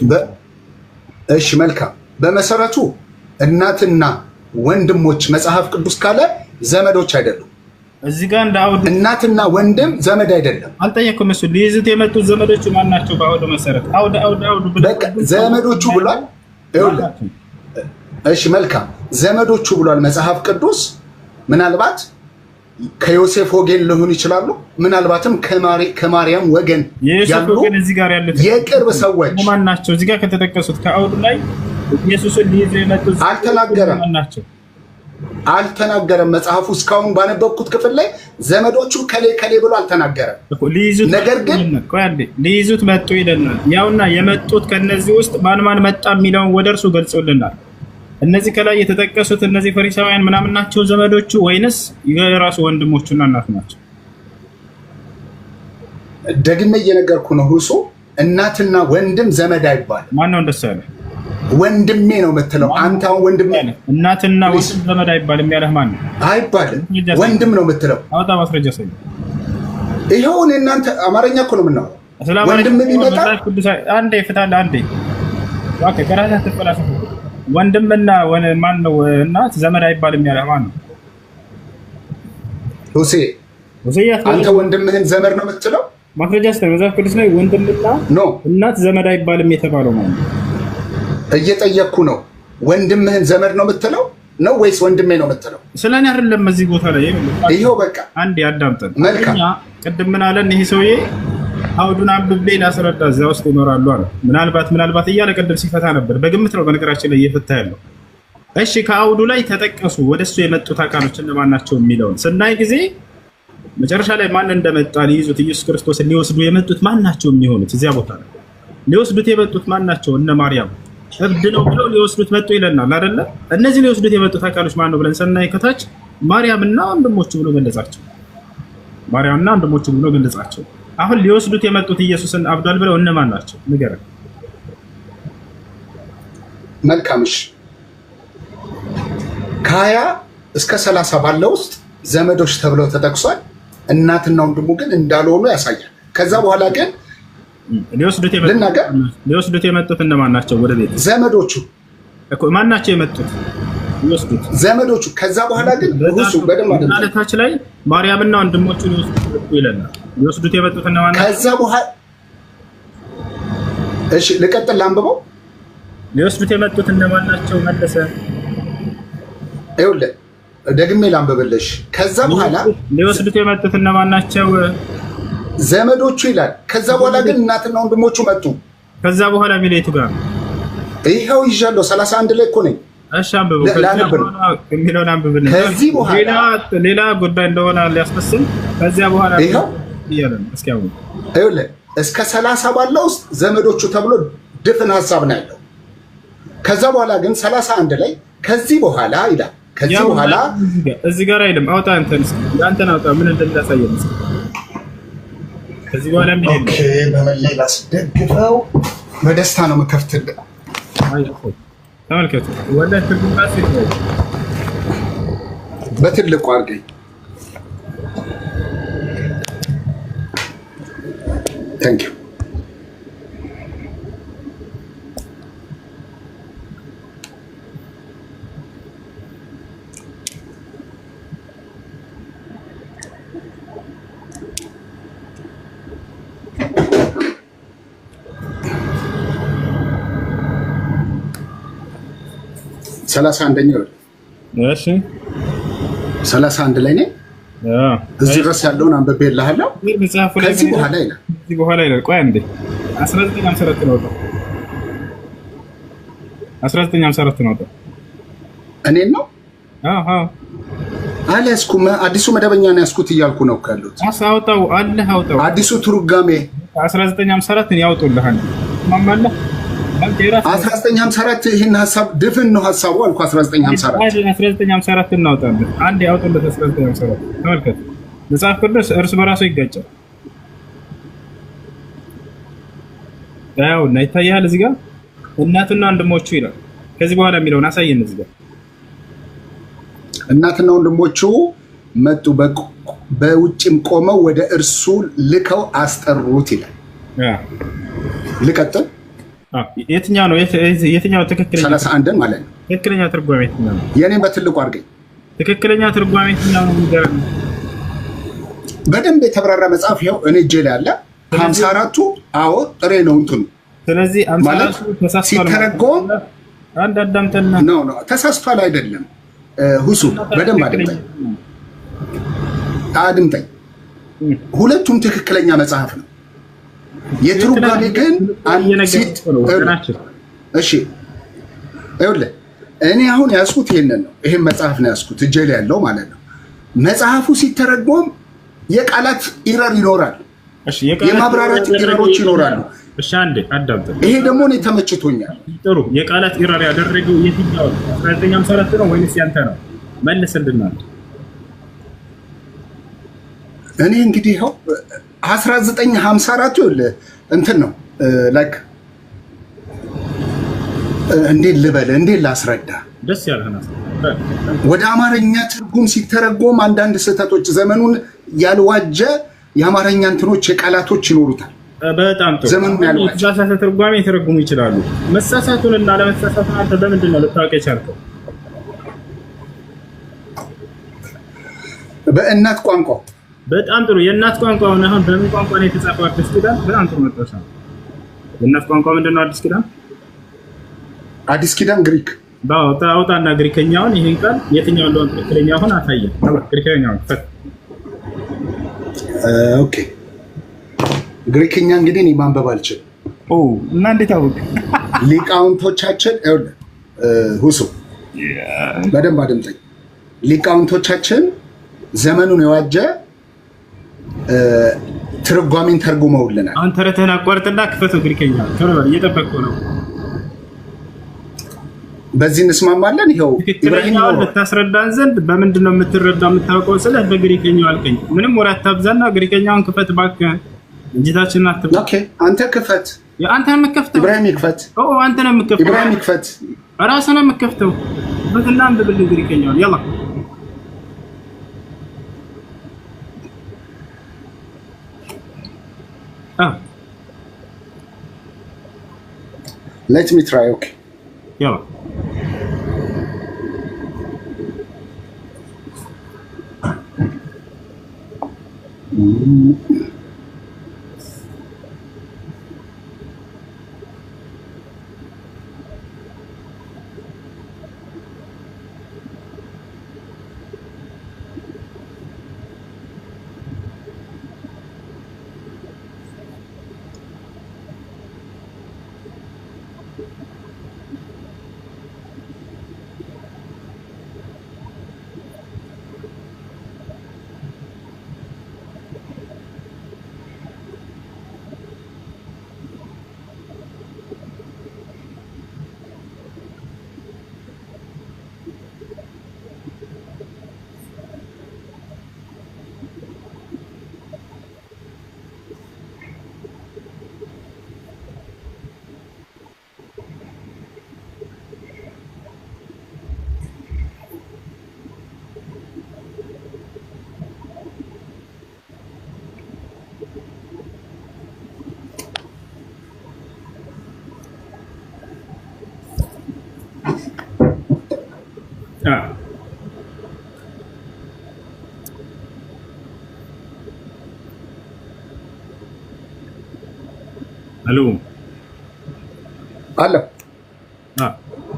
እሺ መልካም። በመሰረቱ እናትና ወንድሞች መጽሐፍ ቅዱስ ካለ ዘመዶች አይደሉም። እዚህ ጋር እንደ አውዱ እናትና ወንድም ዘመድ አይደለም። አልጠየኩም። እሱ ሊይዙት የመጡት ዘመዶቹ ማን ናቸው? በአውዱ መሰረት አውድ አውድ አውድ በቃ ዘመዶቹ ብሏል። እሺ መልካም፣ ዘመዶቹ ብሏል መጽሐፍ ቅዱስ። ምናልባት ከዮሴፍ ወገን ሊሆኑ ይችላሉ። ምናልባትም ከማርያም ወገን ያሉ የቅርብ ሰዎች ማን ናቸው? እዚህ ጋር ከተጠቀሱት ከአውዱ ላይ ኢየሱስን ሊይዙ የመጡት አልተናገረም አልተናገረም። መጽሐፉ እስካሁን ባነበብኩት ክፍል ላይ ዘመዶቹ ከሌ ከሌ ብሎ አልተናገረም። ነገር ግን ሊይዙት መጡ ይለናል። ያውና የመጡት ከነዚህ ውስጥ ማን ማን መጣ የሚለውን ወደ እርሱ ገልጾልናል። እነዚህ ከላይ የተጠቀሱት እነዚህ ፈሪሳውያን ምናምን ናቸው ዘመዶቹ ወይንስ የራሱ ወንድሞቹና እናቱ ናቸው? ደግሜ እየነገርኩ ነው። ሁሱ እናትና ወንድም ዘመድ አይባልም። ማነው እንደሱ ያለ? ወንድሜ ነው የምትለው አንተ። አሁን ወንድሜ እናትና ወንድም ዘመድ አይባልም ያለህ ማን ነው? አይባልም። ወንድም ነው የምትለው። አውጣ ማስረጃ ሰው። ይኸው እኔ እናንተ አማርኛ እኮ ነው የምናወራው። ወንድም ቢመጣ አንዴ ፍታለህ፣ አንዴ okay፣ ከራስህ ትፈላሰፍ። ወንድምና ማን ነው እናት ዘመድ አይባልም ያለህ ማን ነው? ሁሴ አንተ ወንድምህን ዘመድ ነው የምትለው? ማስረጃ ስጠኝ። መጽሐፍ ቅዱስ ላይ ወንድምና no እናት ዘመድ አይባልም የተባለው ማለት ነው። እየጠየቅኩ ነው። ወንድምህን ዘመድ ነው የምትለው ነው ወይስ ወንድሜ ነው የምትለው? ስለ እኔ አይደለም እዚህ ቦታ ላይ። ይኸው በቃ አንዴ አዳምጠን። መልካም። ቅድም ምን አለን ይሄ ሰውዬ? አውዱን አንብቤ ላስረዳ እዚያ ውስጥ ይኖራሉ አለ። ምናልባት ምናልባት እያለ ቅድም ሲፈታ ነበር። በግምት ነው በነገራችን ላይ እየፈታ ያለው። እሺ ከአውዱ ላይ ተጠቀሱ ወደሱ የመጡት አካሎች እነማን ናቸው የሚለውን ስናይ ጊዜ መጨረሻ ላይ ማን እንደመጣ ሊይዙት ኢየሱስ ክርስቶስን ሊወስዱ የመጡት ማን ናቸው የሚሆኑት? እዚያ ቦታ ላይ ሊወስዱት የመጡት ማን ናቸው? እነ ማርያም እብድ ነው ብለው ሊወስዱት መጡ ይለናል አይደለ? እነዚህ ሊወስዱት የመጡት አካሎች ማን ነው ብለን ስናይ ከታች ማርያምና ወንድሞቹ ብሎ ገለጻቸው። ማርያምና ወንድሞቹ ብሎ ገለጻቸው። አሁን ሊወስዱት የመጡት ኢየሱስን አብዷል ብለው እነማን ናቸው? ንገረን። መልካም። እሺ ከ20 እስከ 30 ባለው ውስጥ ዘመዶች ተብለው ተጠቅሷል። እናትና ወንድሙ ግን እንዳልሆኑ ያሳያል። ከዛ በኋላ ግን ሊወስዱት የመጡት እነማን ናቸው? ወደ ቤት ዘመዶቹ እኮ ማን ናቸው የመጡት? ሊወስዱት ዘመዶቹ። ከዛ በኋላ ግን እሱ በደንብ አይደለም ታች ላይ ማርያምና ወንድሞቹ ሊወስዱት መጡ ይለናል። ሊወስዱት የመጡት እነማን ናቸው? ከዛ በኋላ እሺ ልቀጥል ላንብበው። ሊወስዱት የመጡት እነማን ናቸው? መለሰ። ይኸውልህ ደግሜ ላንብብልሽ። ከዛ በኋላ ሊወስዱት የመጡት እነማን ናቸው? ዘመዶቹ ይላል። ከዛ በኋላ ግን እናትና ወንድሞቹ መጡ። ከዛ በኋላ የሚለው ጋር ይኸው ይዣለሁ። 31 ላይ እኮ ነኝ። እሺ አንብበው። የሚለውን አንብብልኝ። ከዚህ በኋላ ሌላ ጉዳይ እንደሆነ ሊያስመስል ከዚያ በኋላ ይኸው እያለ ነው። እስኪ አሁን ይኸውልህ እስከ 30 ባለው ውስጥ ዘመዶቹ ተብሎ ድፍን ሀሳብ ነው ያለው። ከዛ በኋላ ግን 31 ላይ ከዚህ በኋላ ይላል። ከዚህ በኋላ እዚህ ጋር አይልም። አውጣ አንተን፣ እስኪ አንተን አውጣ፣ ምን እንደሚያሳየን እስኪ። ከዚህ በኋላ ምን ይላል? okay፣ በመለይ ላስደግፈው። በደስታ ነው የምከፍትልህ። ተመልከቱ፣ ወላሂ ትርጉም ራሱ ይለያል። በትልቁ አድርገኝ። Thank you። 31ኛው እሺ፣ 31 ላይ ነኝ። እዚህ ድረስ ያለውን አንብቤልሃለሁ። ከዚህ በኋላ ይላል። ከዚህ በኋላ ይላል። ቆይ አንዴ 1954 ነው ወጣው። 1954 ነው ወጣው። እኔን ነው? አዎ አልያዝኩም። አዲሱ መደበኛ ነው ያዝኩት እያልኩ ነው እኮ ያሉት። አውጣው አለ አውጣው። አዲሱ ትርጓሜ 1954 ያውጡልሃል። ማማለህ 1954 ይህን ሀሳብ ድፍን ነው ሀሳቡ አልኩ። 1954 እናወጣለን። አንድ ያውጡለት 1954 ተመልከት። መጽሐፍ ቅዱስ እርስ በራሱ ይጋጫል። ያው እና ይታያል እዚህ ጋር እናትና ወንድሞቹ ይላል። ከዚህ በኋላ የሚለውን አሳየን። እዚህ ጋር እናትና ወንድሞቹ መጡ፣ በውጭም ቆመው ወደ እርሱ ልከው አስጠሩት ይላል። ልቀጥል? የትኛው ነው የትኛው ትክክለኛ? 31 ማለት ነው። ትክክለኛ ትርጓሜ የትኛው ነው? የኔን በትልቁ አድርገኝ። ትክክለኛ ትርጓሜ የትኛው ነው? በደንብ የተብራራ መጽሐፍ ይኸው እኔ እጄ ላይ አለ። 54ቱ አዎ ጥሬ ነው እንትኑ። ስለዚህ 54ቱ ተሳስቷል ሲተረጎም አንድ አዳምጠና ነው ነው ተሳስቷል አይደለም። ሁሱ በደንብ አድምጠኝ አድምጠኝ። ሁለቱም ትክክለኛ መጽሐፍ ነው። የትርጓሜ ግን እሺ ይኸውልህ እኔ አሁን ያዝኩት ይሄንን ነው። ይሄን መጽሐፍ ነው ያዝኩት እጄ ላይ ያለው ማለት ነው። መጽሐፉ ሲተረጎም የቃላት error ይኖራል፣ የማብራራት error ኦች ይኖራሉ። እሺ አንዴ አዳምጥ። ይሄ ደግሞ እኔ ተመችቶኛል። ጥሩ የቃላት error ያደረገው የትኛው ነው? 1954 ነው ወይንስ ያንተ ነው? መልስልናል። እኔ እንግዲህ ይኸው 1954 ይኸውልህ እንትን ነው like እንዴት ልበል፣ እንዴት ላስረዳ? ደስ ያለህ ወደ አማርኛ ትርጉም ሲተረጎም አንዳንድ ስህተቶች ዘመኑን ያልዋጀ የአማርኛ እንትኖች የቃላቶች ይኖሩታል። በጣም ጥሩ። ዘመኑን ያልዋጀ የተሳሳተ ትርጓሜ የተረጉሙ ይችላሉ። መሳሳቱን እና አለመሳሳቱን አንተ በምንድን ነው ልታውቅ የቻልከው? በእናት ቋንቋ በጣም ጥሩ። የእናት ቋንቋውን አሁን በምን ቋንቋ ነው የተጻፈው አዲስ ኪዳን? በጣም ጥሩ መጣሽ። የእናት ቋንቋ ምንድን ነው? አዲስ ኪዳን አዲስ ኪዳን ግሪክ። አውጣና ግሪከኛውን ይህን ቃል የትኛው እንደሆነ ትክክለኛ አሁን አሳየን። ግሪከኛውን ክፈት። Okay ግሪክኛ እንግዲህ እኔ ማንበብ አልችልም። እና እንዴት አወቅ? ሊቃውንቶቻችን ሁሱ በደንብ አድምጠኝ። ሊቃውንቶቻችን ዘመኑን የዋጀ ትርጓሜን ተርጉመውልናል። አሁን ተረትህን አቋርጥና ክፈተው። ግሪከኛ ቶሎ በል፣ እየጠበቅኩ ነው። በዚህ እንስማማለን። ይኸው ኢብራሂም ትክክለኛውን ልታስረዳን ዘንድ በምንድን ነው የምትረዳው የምታውቀው ስልህ በግሪከኛው አልከኝ። ምንም ወሬ አታብዛና ግሪከኛውን ክፈት እባክህ። እንጂታችንን አትብዛ። Okay አንተ ክፈት። አንተ ነው የምትከፍተው። ኢብራሂም ይክፈት። አንተ ነው የምትከፍተው። ኢብራሂም ይክፈት። ራስህ ነው የምትከፍተው። ክፈትና አንብብልኝ ግሪከኛውን። يلا Let me try. Okay يلا አሎ አለ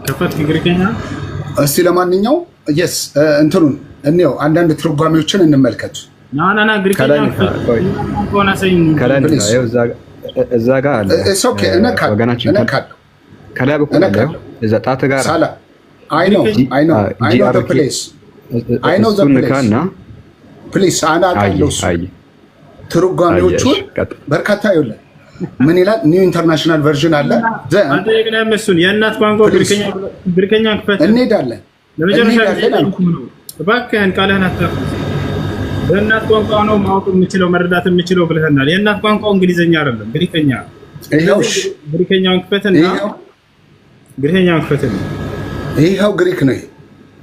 ከፈትክ ግሪከኛ? እስቲ ለማንኛው yes እንትኑን እንየው፣ አንዳንድ ትርጓሜዎችን እንመልከት። ና ና ና ግሪከኛ እዛ ጋር አለ። Okay እነካለሁ እነካለሁ። ከላይ በኩል አለ። እዛ ጣት ጋር ሳላ I know I know I know the place I know the place please አና አውቃለሁ። እሱ ትርጓሜዎቹን በርካታ ይኸውልህ ምን ይላል? New International Version አለ። አልጠየቅንህም እሱን። የእናት ቋንቋ ግሪከኛ ክፈት። እንሄዳለን ለመጨረሻ ጊዜ ነው። እባክህን ቃልህን አታፍርስ። በእናት ቋንቋ ነው ማወቅ የምችለው መረዳት የምችለው ብለህናል። የእናት ቋንቋው እንግሊዘኛ አይደለም ግሪከኛ። ግሪከኛውን ክፈትና ግሪከኛውን ክፈትና ይኸው ግሪክ ነው።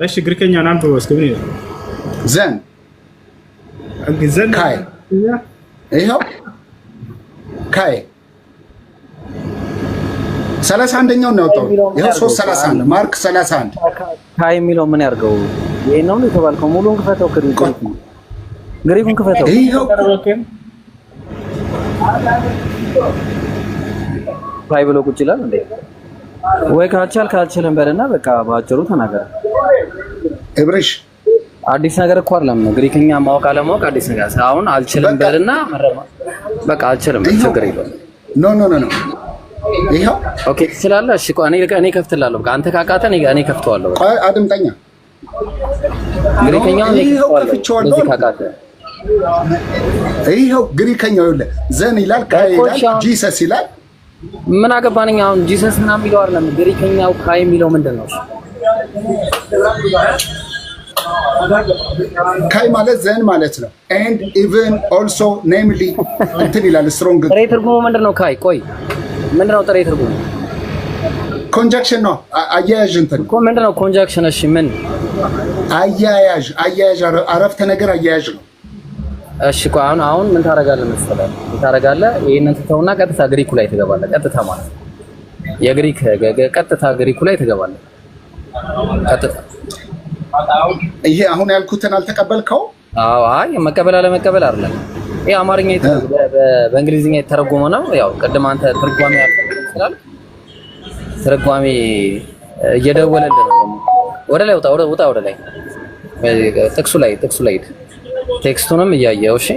እሺ ግሪከኛውን አንብበው እስኪ ምን ይላል? then then kai ይኸው kai 31ኛውን ነው ያወጣው። ይኸው 3:31 Mark 31 kai የሚለው ምን ያርገው? ይሄ ነው የተባልከው። ሙሉን ክፈተው፣ ግሪኩን ክፈተው። ይኸው kai ብሎ ቁጭ ይላል እንዴ? ወይ ካልቻልክ አልችልም በልና በቃ በአጭሩ ተናገር። እብርሽ አዲስ ነገር እኮ አይደለም። ግሪክኛ ማወቅ አለማወቅ አዲስ ነገር አሁን አልችልም በልና በቃ አልችልም፣ ችግር የለውም። No no no no ይኸው Okay ትችላለህ። እሺ ቆይ እኔ ከፍትላለሁ። በቃ አንተ ካቃተህ እኔ ከፍተዋለሁ። ቆይ አድምጠኛ። ግሪከኛውን እኔ ከፍቼዋለሁ። እንደዚህ ካቃተህ ይኸው ግሪከኛው ይኸውልህ then ይላል፣ kai ይላል፣ Jesus ይላል። ምን አገባን እኛ አሁን Jesus ምናምን የሚለው አይደለም። ግሪከኛው kai የሚለው ምንድን ነው? kai ማለት then ማለት ነው። And even also namely እንትን ይላል። Strong ጥሬ ትርጉሙ ምንድን ነው? kai ቆይ ምንድን ነው ጥሬ ትርጉሙ? Conjunction ነው፣ አያያዥ እንትን እኮ ምንድን ነው conjunction? እሺ ምን አያያዥ አያያዥ አረፍተ ነገር አያያዥ ነው። እሺ ቆይ አሁን ምን ታደርጋለህ መሰለህ? ምን ታደርጋለህ? ይሄንን ትተውና ቀጥታ ግሪኩ ላይ ትገባለህ። ቀጥታ ማለት ነው የግሪክ ቀጥታ ግሪኩ ላይ ትገባለህ። ቀጥታ ይሄ አሁን ያልኩትን አልተቀበልከው? አዎ አይ መቀበል አለመቀበል አይደለም። ይሄ አማርኛ በእንግሊዝኛ የተረጎመ ነው። ያው ቅድም አንተ ትርጓሜ ያልከው ትርጓሜ እየደወለልህ ነው። ወደ ላይ ውጣ፣ ውጣ ወደ ላይ ጥቅሱ ላይ ሂድ። text ኡንም እያየው እሺ።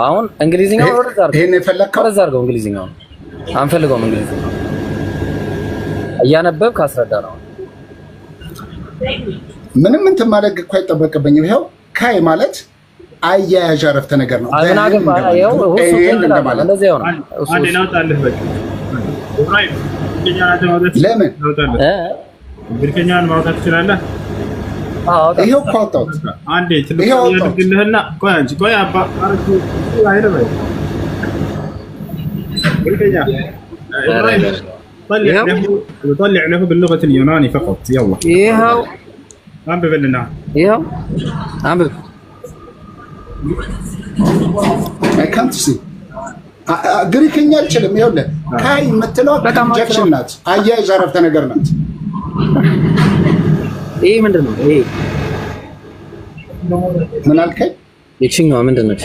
አሁን እንግሊዝኛውን ወደዛ አድርገው፣ ይሄን የፈለከው ወደዛ አድርገው። እንግሊዝኛውን አንፈልገውም። እንግሊዝኛውን እያነበብክ አስረዳ ነው። ምንም እንትን ማድረግ እኮ አይጠበቅብኝም። ይኸው ካይ ማለት አያያዥ አረፍተ ነገር ነው። ለምን ግሪከኛን ማውጣት ትችላለህ? ይኸው እኮ አወጣሁት። አንዴ ትልቅ ያድርግልህና ቆይ አንቺ ቆይ አባ አረኩ አይደለም ግሪከኛ طلع له باللغة اليوناني فقط. يلا ይኸው አንብብ لنا. ይኸው አንብብ። I can't see ግሪክኛ አልችልም። ይኸውልህ ካይ የምትለው conjunction ናት፣ አያያዥ አረፍተ ነገር ናት። ይሄ ምንድን ነው? ይሄ ምን አልከኝ? ይችኛዋ ምንድን ነች?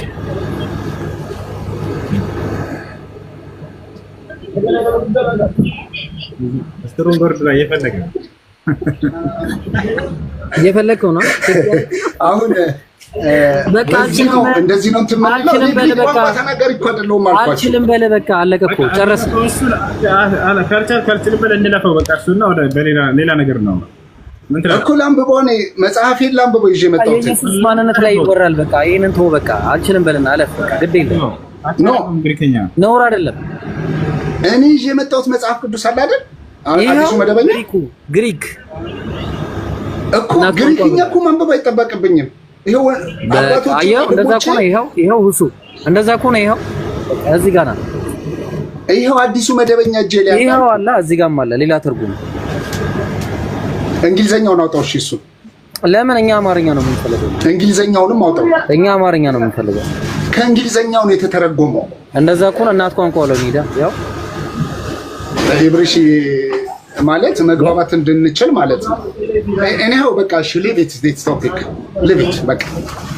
strong word ላይ የፈለገ እየፈለግከው ነው አሁን በቃ እንደዚህ ነው አልችልም በል በቃ ተናገር እኮ አይደለሁም አልኳቸው። አልችልም በል በቃ አለቀ እኮ ጨረስን። ካልቻልክ በል እንለፈው በቃ እሱና ወደ ሌላ ነገር ነው እኮ ላንብበው፣ እኔ መጽሐፌን ላንብበው ይዤ መጣሁት። የኢየሱስ ማንነት ላይ ይወራል። በቃ ይሄንን ተወው በቃ አልችልም በልና አለፍ በቃ ግድ የለም። No ነውር አይደለም። እኔ ይዤ የመጣሁት መጽሐፍ ቅዱስ አለ አይደል? አዲሱ መደበኛ ግሪክ እኮ ግሪክኛ እኮ ማንበብ አይጠበቅብኝም። ይሄው አባቶች እንደዛ እኮ ነው። ይሄው ይሄው ሁሱ እንደዛ እኮ ነው። ይሄው እዚህ ጋር ነው። ይሄው አዲሱ መደበኛ እጄ ላይ አለ። ይሄው አለ እዚህ ጋርም አለ ሌላ ትርጉም። እንግሊዘኛውን አውጣው። እሺ እሱ ለምን እኛ አማርኛ ነው የምንፈልገው? እንግሊዘኛውንም አውጣው። እኛ አማርኛ ነው የምንፈልገው። ከእንግሊዘኛው ነው የተተረጎመው። እንደዛ እኮ ነው እናት ቋንቋ ነው የሚሄዳ። ያው ኢብሪሽ ማለት መግባባት እንድንችል ማለት ነው። እኔው በቃ እሺ leave it this topic leave it በቃ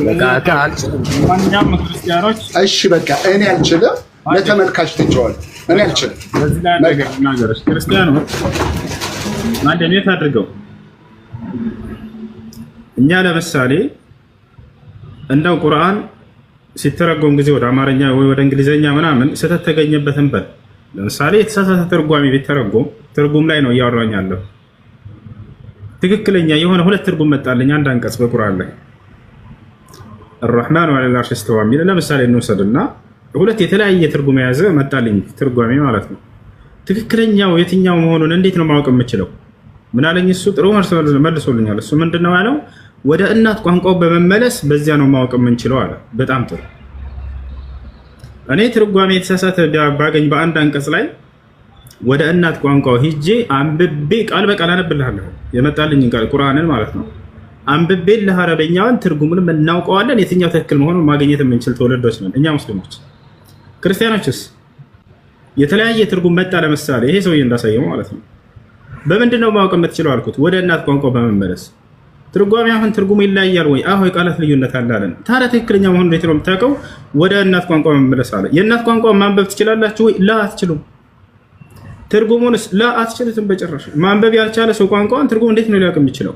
በቃ አልችልም። ማንኛውም ክርስቲያኖች እሺ በቃ እኔ አልችልም፣ ለተመልካች ትቼዋለሁ። እኔ አልችልም። በዚህ ላይ ነገር እናገርሽ። ክርስቲያኖች አንድ ኔት አድርገው እኛ ለምሳሌ እንደው ቁርአን ሲተረጎም ጊዜ ወደ አማርኛ ወይ ወደ እንግሊዘኛ ምናምን ስህተት ተገኘበትን በል ለምሳሌ የተሳሳተ ትርጓሜ ቢተረጎም ትርጉም ላይ ነው እያወራኝ ያለው። ትክክለኛ የሆነ ሁለት ትርጉም መጣልኝ አንድ አንቀጽ በቁርአን ላይ الرحمن على العرش استوى የሚል ለምሳሌ እንውሰድና ሁለት የተለያየ ትርጉም የያዘ መጣልኝ ትርጓሜ ማለት ነው። ትክክለኛው የትኛው መሆኑን እንዴት ነው ማወቅ የምችለው? ምን አለኝ እሱ ጥሩ መልሶልኛል። እሱ ምንድነው ያለው? ወደ እናት ቋንቋው በመመለስ በዚያ ነው ማወቅ የምንችለው አለ። በጣም ጥሩ። እኔ ትርጓሜ የተሳሳተ ባገኝ በአንድ አንቀጽ ላይ ወደ እናት ቋንቋው ሂጄ አንብቤ ቃል በቃል አነብልሃለሁ የመጣልኝ ቃል ቁርአንን ማለት ነው። አንብቤ ለአረበኛውን ትርጉሙንም እናውቀዋለን። የትኛው ትክክል መሆኑን ማግኘት የምንችል ትውልዶች ነን እኛ ሙስሊሞች። ክርስቲያኖችስ የተለያየ ትርጉም መጣ። ለምሳሌ ይሄ ሰውዬ እንዳሳየው ማለት ነው። በምንድን ነው ማወቅ የምትችለው አልኩት። ወደ እናት ቋንቋው በመመለስ ትርጓሜ አሁን ትርጉሙ ይለያያል ወይ? አዎ የቃላት ልዩነት አለ አለን። ታዲያ ትክክለኛ መሆኑን እንዴት ነው የምታውቀው? ወደ እናት ቋንቋ መመለስ አለ። የእናት ቋንቋ ማንበብ ትችላላችሁ ወይ? ላ አትችሉም። ትርጉሙንስ? ላ አትችሉትም በጭራሽ። ማንበብ ያልቻለ ሰው ቋንቋውን ትርጉም እንዴት ነው ሊያውቅ የሚችለው?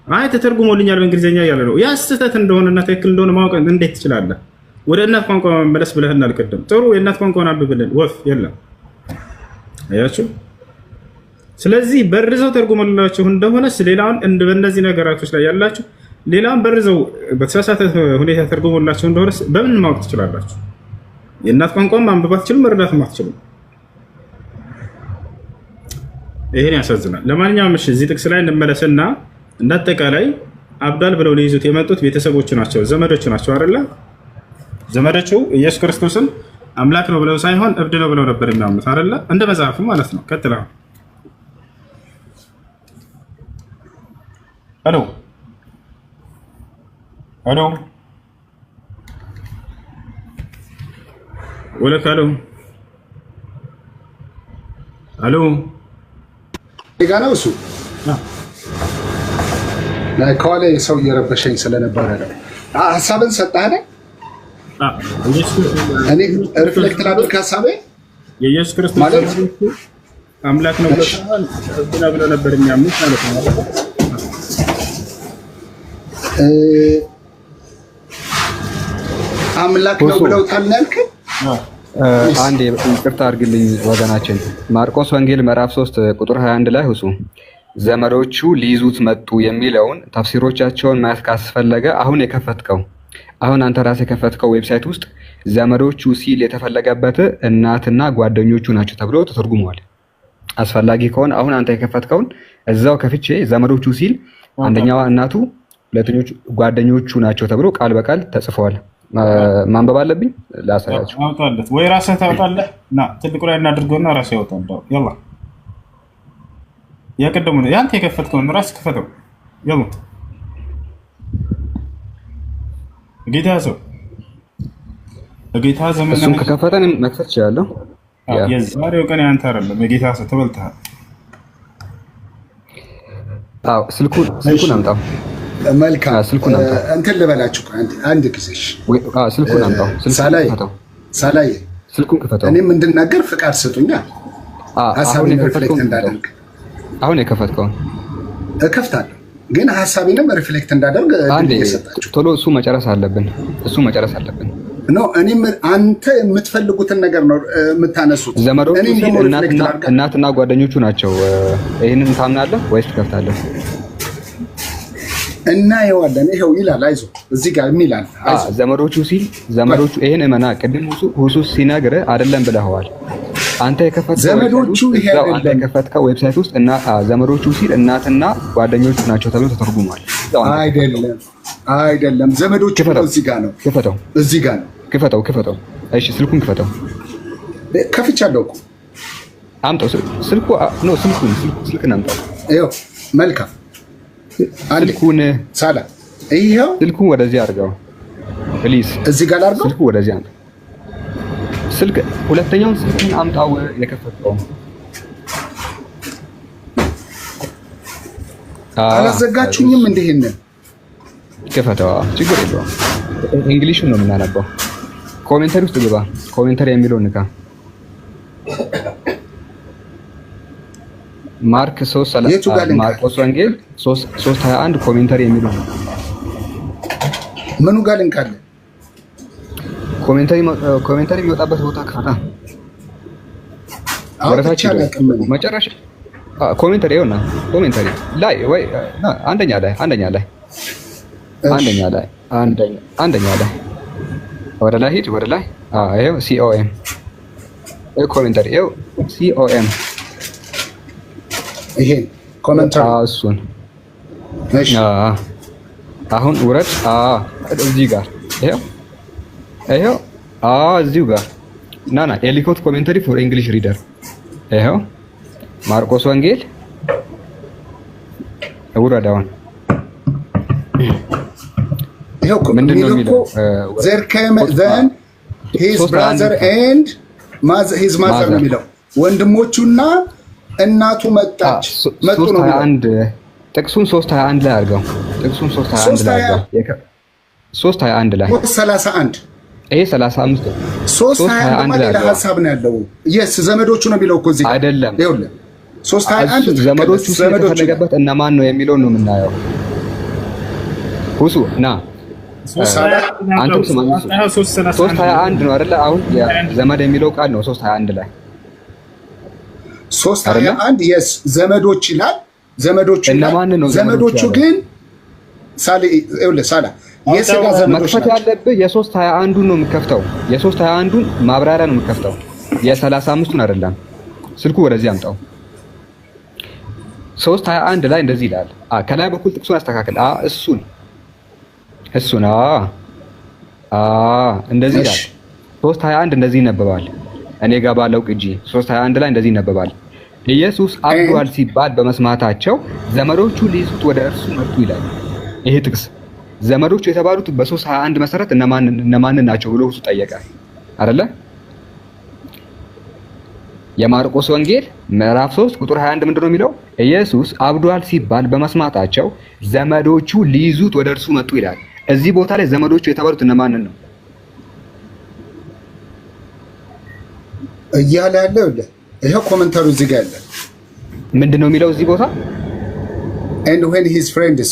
አይ ተተርጉሞልኛል በእንግሊዝኛ እያለ ነው። ያ ስህተት እንደሆነና ትክክል እንደሆነ ማወቅ እንዴት ትችላለህ? ወደ እናት ቋንቋ መመለስ ብለህናል ቅድም። ጥሩ የእናት ቋንቋን አንብብልን። ወፍ የለም። አያችሁ። ስለዚህ በርዘው ተርጉሞላችሁ እንደሆነስ ሌላውን በእነዚህ ነገራቶች ላይ ያላችሁ ሌላውን በርዘው በተሳሳተ ሁኔታ ተርጉሞላችሁ እንደሆነስ በምን ማወቅ ትችላላችሁ? የእናት ቋንቋን ማንበብ አትችሉም፣ መረዳትም አትችሉም። ይሄን ያሳዝናል። ለማንኛውም እሺ እዚህ ጥቅስ ላይ እንመለስና እንዳጠቃላይ አብዳል ብለው ሊይዙት የመጡት ቤተሰቦቹ ናቸው፣ ዘመዶቹ ናቸው አይደለ? ዘመዶቹ ኢየሱስ ክርስቶስን አምላክ ነው ብለው ሳይሆን እብድ ነው ብለው ነበር የሚያምኑት አይደለ? እንደ መጽሐፉ ማለት ነው። ቀጥላ አሎ አሎ ወለክ አሎ አሎ ጋ ነው እሱ። ከኋላ ሰው እየረበሸኝ ስለነበረ ነው። ሀሳብን ሰጠህ አይደል? እኔ reflect ላድርግ ሀሳቤ የኢየሱስ ክርስቶስ ማለት አምላክ ነው ብለው ነበር የሚያምኑት ማለት ነው። አምላክ ነው ብለውታል ያልከኝ? አንዴ ይቅርታ አድርግልኝ ወገናችን። ማርቆስ ወንጌል ምዕራፍ 3 ቁጥር 21 ላይ ሁሱ ዘመዶቹ ሊይዙት መጡ የሚለውን ተፍሲሮቻቸውን ማየት ካስፈለገ አሁን የከፈትከው አሁን አንተ ራስህ የከፈትከው website ውስጥ ዘመዶቹ ሲል የተፈለገበት እናትና ጓደኞቹ ናቸው ተብሎ ተተርጉመዋል። አስፈላጊ ከሆነ አሁን አንተ የከፈትከውን እዛው ከፍቼ ዘመዶቹ ሲል አንደኛዋ እናቱ ሁለተኞቹ ጓደኞቹ ናቸው ተብሎ ቃል በቃል ተጽፈዋል። ማንበብ አለብኝ ላሳያችሁ። አውጣለት ወይ ራስህ ታውጣለህ። ና ትልቁ ላይ እናድርገውና ራስህ ያውጣል። يلا የቅድሙ ያንተ የከፈትከውን ራስህ ክፈተው። يلا ጌታ ሰው ጌታ ዘመን እሱን ከከፈተን መክፈት እችላለሁ። የዛሬው ቀን ያንተ አይደለም። የጌታ ሰው ተበልተሃል። አዎ ስልኩን አምጣው። መልካም ስልኩን አምጣው። እንትን ልበላችሁ አንድ ጊዜ ስልኩን አምጣው። ሳላይ ስልኩን ክፈተው። እኔም እንድናገር ፍቃድ ስጡኛ። ሀሳቤን reflect እንዳደርግ አሁን የከፈትከውን እከፍታለሁ፣ ግን ሀሳቤንም reflect እንዳደርግ እየሰጣችሁ ቶሎ እሱ መጨረስ አለብን። እሱ መጨረስ አለብን። No እኔም አንተ የምትፈልጉትን ነገር ነው የምታነሱት። ዘመዶቹ ሲል እናትና ጓደኞቹ ናቸው። ይህንን ታምናለህ ወይስ ትከፍታለህ? እናየዋለን። ይኸው ይላል፣ አይዞህ እዚህ ጋር የሚላል ዘመዶቹ ሲል ዘመዶቹ ይሄን እመና። ቅድም ሁሱ ሲነግርህ አይደለም ብለኸዋል። አንተ የከፈትከው ዘመዶቹ ይሄ አንተ የከፈትከው website ውስጥ እና ዘመዶቹ ሲል እናትና ጓደኞቹ ናቸው ተብሎ ተተርጉሟል። አይደለም፣ አይደለም። ዘመዶቹ እዚህ ጋር ነው። ክፈተው፣ እዚህ ጋር ነው። ክፈተው፣ ክፈተው። እሺ፣ ስልኩን ክፈተው። ከፍቻለሁ እኮ አምጣው። ስልኩ no፣ ስልኩን ስልክን አምጣው። ይኸው መልካም ስልኩን ሳላ ይኸው ስልኩን ወደዚህ አድርገው please። እዚህ ጋር አድርገው። ስልኩ ወደዚህ አምጣው። ስልክ ሁለተኛውን ስልኩን አምጣው። የከፈተው አላዘጋችሁኝም እንደ ይሄንን ክፈተው። ችግር የለውም። English ኡን ነው የምናነባው። Commentary ውስጥ ግባ። Commentary የሚለውን ንካ። Mark 3 ማርቆስ ወንጌል 3:21 commentary የሚለው ምኑ ጋር ልንካለ? Commentary የሚወጣበት ቦታ ክፈታ። ወረታች መጨረሻ commentary ይኸውና፣ commentary ላይ ወይ አንደኛ ላይ አንደኛ ላይ አንደኛ ላይ አንደኛ ላይ ወደ ላይ ሂድ፣ ወደ ላይ ይኸው COM commentary ይኸው COM ይሄ commentary እሱን አሁን ውረድ። እዚህ ጋር ይኸው ይኸው እዚሁ ጋር ና ና Ellicott Commentary for English Reader ይኸው ማርቆስ ወንጌል ውረድ። አሁን ይኸው ምንድን ነው የሚለው? There came then his brother and his mother ነው የሚለው ወንድሞቹና እናቱ መጣች መጡ ነው የሚለው። ጥቅሱን 3:21 ላይ አድርገው። ጥቅሱን 3:21 ላይ አድርገው። 3:21 ላይ 3:31 ይሄ 35 3:21 ሌላ ሀሳብ ነው ያለው። Yes ዘመዶቹ ነው የሚለው እኮ እዚህ አይደለም። ይኸውልህ 3:21 ዘመዶቹ የተፈለገበት እነማን ነው የሚለውን ነው የምናየው። ሁሱ ና አንተም ስማ። 3:21 ነው አይደለ? አሁን ዘመድ የሚለው ቃል ነው 3:21 ላይ 3:21 yes ዘመዶች ይላል። ዘመዶቹ እነማን ነው? ዘመዶቹ ግን ሳላ የስጋ ዘመዶች መክፈት ያለብህ የ3:21ን ነው የምከፍተው። የ3:21ን ማብራሪያ ነው የምከፍተው፣ የ35ቱን አይደለም። ስልኩ ወደዚህ አምጣው። 3:21 ላይ እንደዚህ ይላል። ከላይ በኩል ጥቅሱን አስተካክል። እሱን እሱን እንደዚህ ይላል። 3:21 እንደዚህ ይነበባል። እኔ ጋር ባለው ቅጂ 3:21 ላይ እንደዚህ ይነበባል። ኢየሱስ አብዷል ሲባል በመስማታቸው ዘመዶቹ ሊይዙት ወደ እርሱ መጡ ይላል። ይሄ ጥቅስ ዘመዶቹ የተባሉት በ3:21 መሰረት እነማን ናቸው ብሎ እሱ ጠየቀ አይደለ? የማርቆስ ወንጌል ምዕራፍ 3 ቁጥር 21 ምንድነው የሚለው? ኢየሱስ አብዷል ሲባል በመስማታቸው ዘመዶቹ ሊይዙት ወደ እርሱ መጡ ይላል። እዚህ ቦታ ላይ ዘመዶቹ የተባሉት እነማንን ነው እያለ ያለው? ይሄ commentary ው እዚህ ጋር ያለ ምንድነው የሚለው እዚህ ቦታ? And when his friends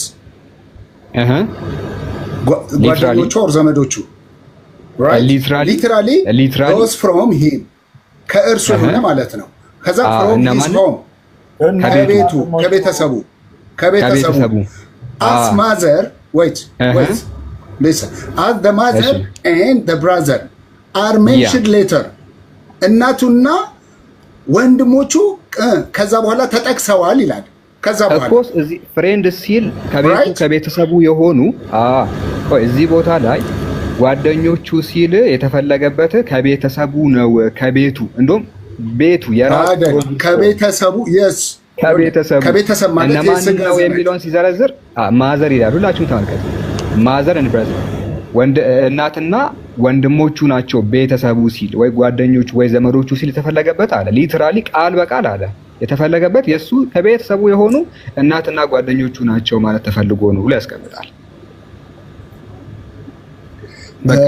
ጓደኞቹ or ዘመዶቹ, right, literally those from him ከእርሱ የሆነ ማለት ነው። ከዛ from his home ከቤቱ ከቤተሰቡ ከቤተሰቡ as mother, wait, wait, listen, as the mother and the brother are mentioned later እናቱና ወንድሞቹ ከዛ በኋላ ተጠቅሰዋል ይላል። ከዛ በኋላ of course እዚህ friend ሲል ከቤቱ ከቤተሰቡ የሆኑ ቆይ እዚህ ቦታ ላይ ጓደኞቹ ሲል የተፈለገበት ከቤተሰቡ ነው። ከቤቱ እንደውም ቤቱ የራሱ ከቤተሰቡ yes ከቤተሰቡ ከቤተሰብ ማለት የስጋ ነው የሚለውን ሲዘረዝር mother ይላል። ሁላችሁም ተመልከቱ። Mother and brother ወንድ እናትና ወንድሞቹ ናቸው ቤተሰቡ ሲል ወይ ጓደኞቹ ወይ ዘመዶቹ ሲል የተፈለገበት አለ። Literally ቃል በቃል አለ የተፈለገበት የሱ ከቤተሰቡ የሆኑ እናትና ጓደኞቹ ናቸው ማለት ተፈልጎ ነው ብሎ ያስቀምጣል። በቃ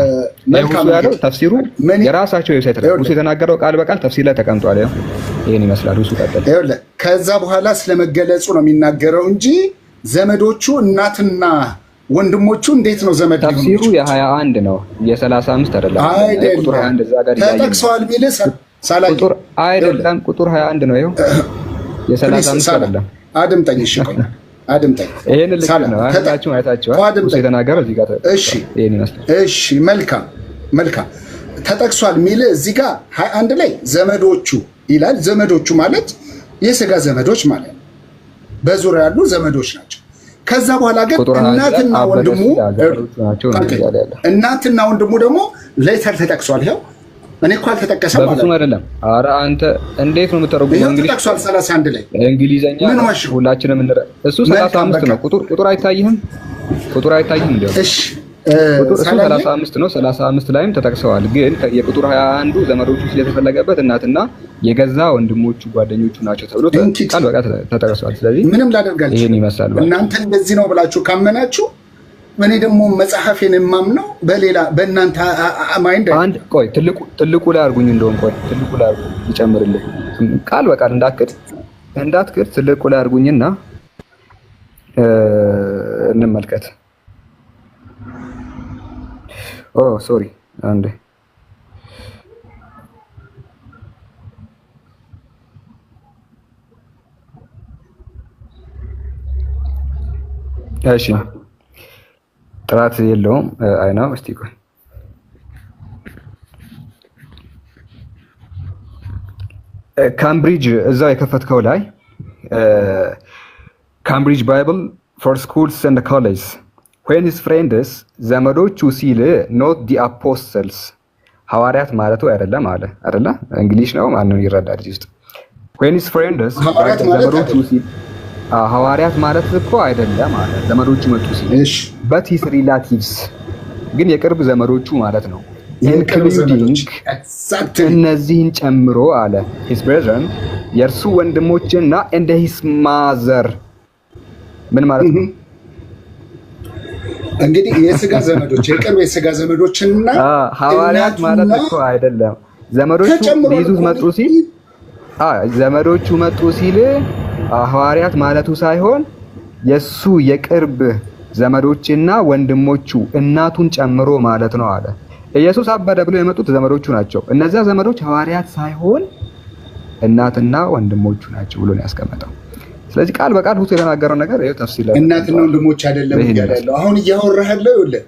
መልካም ያለው ተፍሲሩ የራሳቸው website ላይ ሁሱ የተናገረው ቃል በቃል ተፍሲር ላይ ተቀምጧል። ያው ይሄን ይመስላል። ሁሱ ቀጥል። ይኸውልህ ከዛ በኋላ ስለመገለጹ ነው የሚናገረው እንጂ ዘመዶቹ እናትና ወንድሞቹ እንዴት ነው ዘመድ ሊሆኑ? ተፍሲሩ የ21 ነው የ35 አይደለም። ቁጥር 21 እዛ ጋር ተጠቅሰዋል ቢልህ ሳላ ቁጥር አይደለም ቁጥር 21 ነው። ይኸው የ35 አይደለም። አድምጠኝ፣ እሺ ቆይ አድምጠኝ። ይሄን ልክ ነው አይታችሁ አይታችኋል። እሱ የተናገረው እዚህ ጋር እሺ፣ ይሄን ይመስላል። እሺ መልካም መልካም። ተጠቅሷል ሚል እዚህ ጋር 21 ላይ ዘመዶቹ ይላል። ዘመዶቹ ማለት የስጋ ዘመዶች ማለት ነው። በዙሪያ ያሉ ዘመዶች ናቸው። ከዛ በኋላ ግን እናትና ወንድሙ እናትና ወንድሙ ደግሞ later ተጠቅሷል። ይኸው እኔ እኮ አልተጠቀሰም ማለት ነው። አይደለም። ኧረ አንተ እንዴት ነው የምተረጉመው? እንግሊዝ ተጠቅሷል 31 ላይ እንግሊዘኛ ሁላችንም እንረ እሱ 35 ነው። ቁጥር አይታይህም? ቁጥር አይታይህም እንዴ? እሺ ቁጥር እሱ 35 ነው። 35 ላይም ተጠቅሰዋል። ግን የቁጥር 21ዱ ዘመዶቹ ስለተፈለገበት እናትና የገዛ ወንድሞቹ ጓደኞቹ ናቸው ተብሎ ቃል በቃል ተጠቅሰዋል። ስለዚህ ምንም ላደርግ አልችልም። ይሄን ይመስላል። እናንተ እንደዚህ ነው ብላችሁ ካመናችሁ እኔ ደግሞ መጽሐፌን የማምነው በሌላ በእናንተ mind አንድ ቆይ ትልቁ ላይ አድርጉኝ፣ እንደውም ቆይ ትልቁ ላይ አድርጉኝ ይጨምርልህ። ቃል በቃል እንዳትክድ ትልቁ ላይ አድርጉኝና እንመልከት። Oh sorry አንዴ እሺ ጥራት የለውም። አይናው እስቲ ቆይ ካምብሪጅ እዛው የከፈትከው ላይ Cambridge Bible for Schools and Colleges when his friends ዘመዶቹ ሲል not the apostles ሐዋርያት ማለቱ አይደለም አለ አይደለ? English ነው ማንም ይረዳል እዚህ ውስጥ። When his friends ዘመዶቹ ሲል ሐዋርያት ማለት እኮ አይደለም አለ። ዘመዶቹ መጡ ሲል but his relatives ግን የቅርብ ዘመዶቹ ማለት ነው። Including እነዚህን ጨምሮ አለ his brethren የእርሱ ወንድሞችና and his mother ምን ማለት ነው? እንግዲህ የስጋ ዘመዶች የቅርብ የስጋ ዘመዶችና ሐዋርያት ማለት እኮ አይደለም። ዘመዶቹ ሊይዙት መጡ ሲል ዘመዶቹ መጡ ሲል ሐዋርያት ማለቱ ሳይሆን የሱ የቅርብ ዘመዶችና ወንድሞቹ እናቱን ጨምሮ ማለት ነው አለ። ኢየሱስ አበደ ብለው የመጡት ዘመዶቹ ናቸው። እነዚያ ዘመዶች ሐዋርያት ሳይሆን እናትና ወንድሞቹ ናቸው ብሎ ነው ያስቀመጠው። ስለዚህ ቃል በቃል ሁሱ የተናገረው ነገር ይኸው ተፍሲል ላይ እናትና ወንድሞች አይደለም እያለ ያለው። አሁን እያወራህ ያለው ይኸውልህ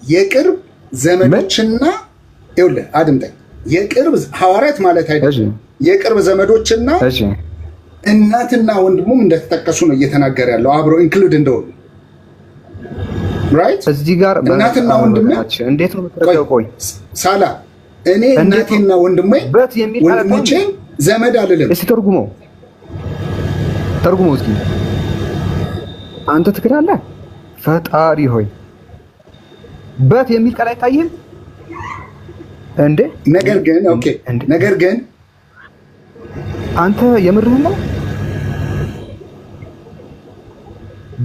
የቅርብ ዘመዶችና ይኸውልህ አድምጠኝ፣ የቅርብ ሐዋርያት ማለት አይደለም። የቅርብ ዘመዶችና እናትና ወንድሙም እንደተጠቀሱ ነው እየተናገረ ያለው አብሮ include እንደሆኑ right። እዚህ ጋር እናትና ወንድሜ እንዴት ነው የምትረዳው? ቆይ ሳላ እኔ እናቴና ወንድሜ ወንድሞቼ ዘመድ አልልም። እስቲ ተርጉመው ተርጉመው እስኪ አንተ ትክዳለህ። ፈጣሪ ሆይ but የሚል ቃል አይታይህም እንዴ? ነገር ግን okay፣ ነገር ግን አንተ የምርህን ነው?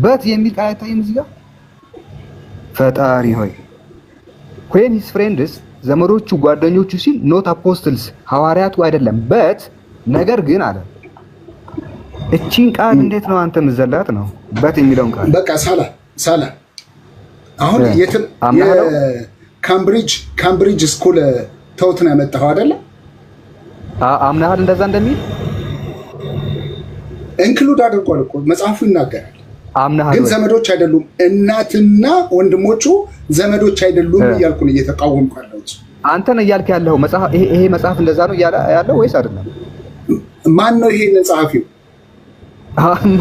But የሚል ቃል አይታይም እዚህ ጋር። ፈጣሪ ሆይ፣ when his friends ዘመዶቹ ጓደኞቹ ሲል not apostles ሐዋርያቱ አይደለም፣ but ነገር ግን አለ። እቺን ቃል እንዴት ነው አንተ ምዘላት ነው? But የሚለውን ቃል። በቃ ሳላ ሳላ አሁን የትም አምናለሁ። የ Cambridge School Thought ነው ያመጣኸው አይደለ? አምናሃል እንደዛ እንደሚል? Include አድርጓል እኮ፣ መጽሐፉ ይናገራል። አምናሃል ግን ወይ? ዘመዶች አይደሉም፣ እናትና ወንድሞቹ ዘመዶች አይደሉም እያልኩ ነው እየተቃወምኩ ያለሁት። አንተን እያልክ ያለው መጽሐፍ፣ ይሄ መጽሐፍ እንደዛ ነው እያለ ያለው ወይስ አይደለም? ማን ነው ይሄንን ጸሐፊው?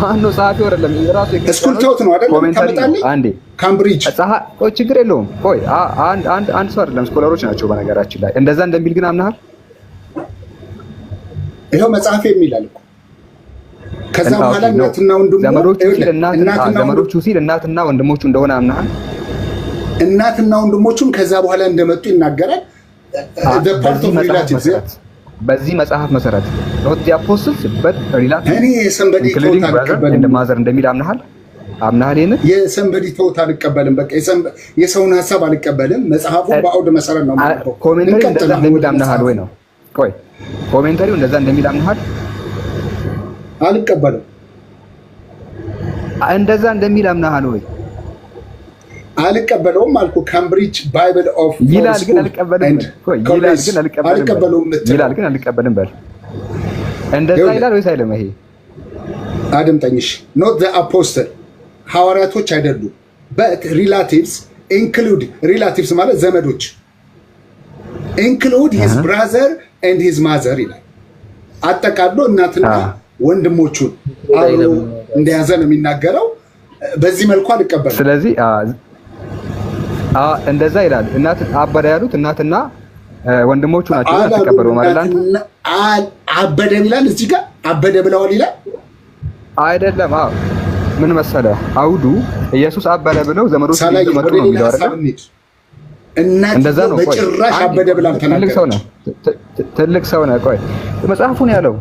ማን ነው ጸሐፊው? አይደለም፣ የራሱ School Thought ነው አይደለም? Commentary ነው። ታመጣልኝ? አንዴ Cambridge ቆይ፣ ችግር የለውም። ቆይ፣ አንድ ሰው አይደለም፣ scholar ኦች ናቸው በነገራችን ላይ። እንደዛ እንደሚል ግን አምናሃል? ይኸው መጽሐፍ የሚላል እኮ። ከዛ በኋላ እናትና ወንድሙ ዘመዶቹ ሲል ይኸውልህ፣ እናትና እናትና ዘመዶቹ ሲል እናትና ወንድሞቹ እንደሆነ አምናሃል? እናትና ወንድሞቹም ከዛ በኋላ እንደመጡ ይናገራል። The part በዚህ of መጽሐፍ relatives መሰረት፣ በዚህ መጽሐፍ መሰረት not the apostles but relatives እኔ የ somebody thought including brother አልቀበልም። and mother እንደሚል አምናሃል? አምናሃል ይሄንን? የ somebody thought አልቀበልም። በቃ የሰውን ሀሳብ አልቀበልም። መጽሐፉ በአውድ መሰረት ነው የማነበው። Commentary እንቀጥል እንደዛ አሁን እንደሚል ወደ አምናሃል መጽሐፉ። ወይ ነው? ቆይ፣ commentary ው እንደዛ እንደሚል አምናሃል? አልቀበልም። እንደዛ እንደሚል አምናሃል ወይ? አልቀበለውም አልኩ። Cambridge Bible of ይላል ግን አልቀበልም በል። ቆይ፣ ይላል ግን አልቀበልም በል። አልቀበለውም የምትለው ይላል ግን አልቀበልም በል። እንደዛ ይኸውልህ፣ ይላል ወይስ አይልም? ይሄ አድምጠኝሽ። Not the apostle ሐዋርያቶች አይደሉም። But relatives include፣ relatives ማለት ዘመዶች፣ include his brother and his mother ይላል። አጠቃሎ እናትና ወንድሞቹን አብሮ እንደያዘ ነው የሚናገረው። በዚህ መልኩ አልቀበልም። ስለዚህ እንደዛ ይላል። እናት አበደ ያሉት እናትና ወንድሞቹ ናቸው። አላሉም። አትቀበለውም አይደል አንተ? እናትና አበደ ይላል፣ እዚህ ጋር አበደ ብለዋል ይላል። አይደለም። አዎ፣ ምን መሰለህ፣ አውዱ ኢየሱስ አበደ ብለው ዘመዶቹ ሳላይ ይዘው መጡ ወደ ነው ሌላ የሚለው ሀሳብ አይደል? እንሂድ። እንደዛ እናትየው ነው። ቆይ በጭራሽ አንዴ፣ አበደ ብላ ትልቅ ሰው አልተናገረች። ነህ፣ ትልቅ ሰው ነህ። ቆይ፣ መጽሐፉን ያለው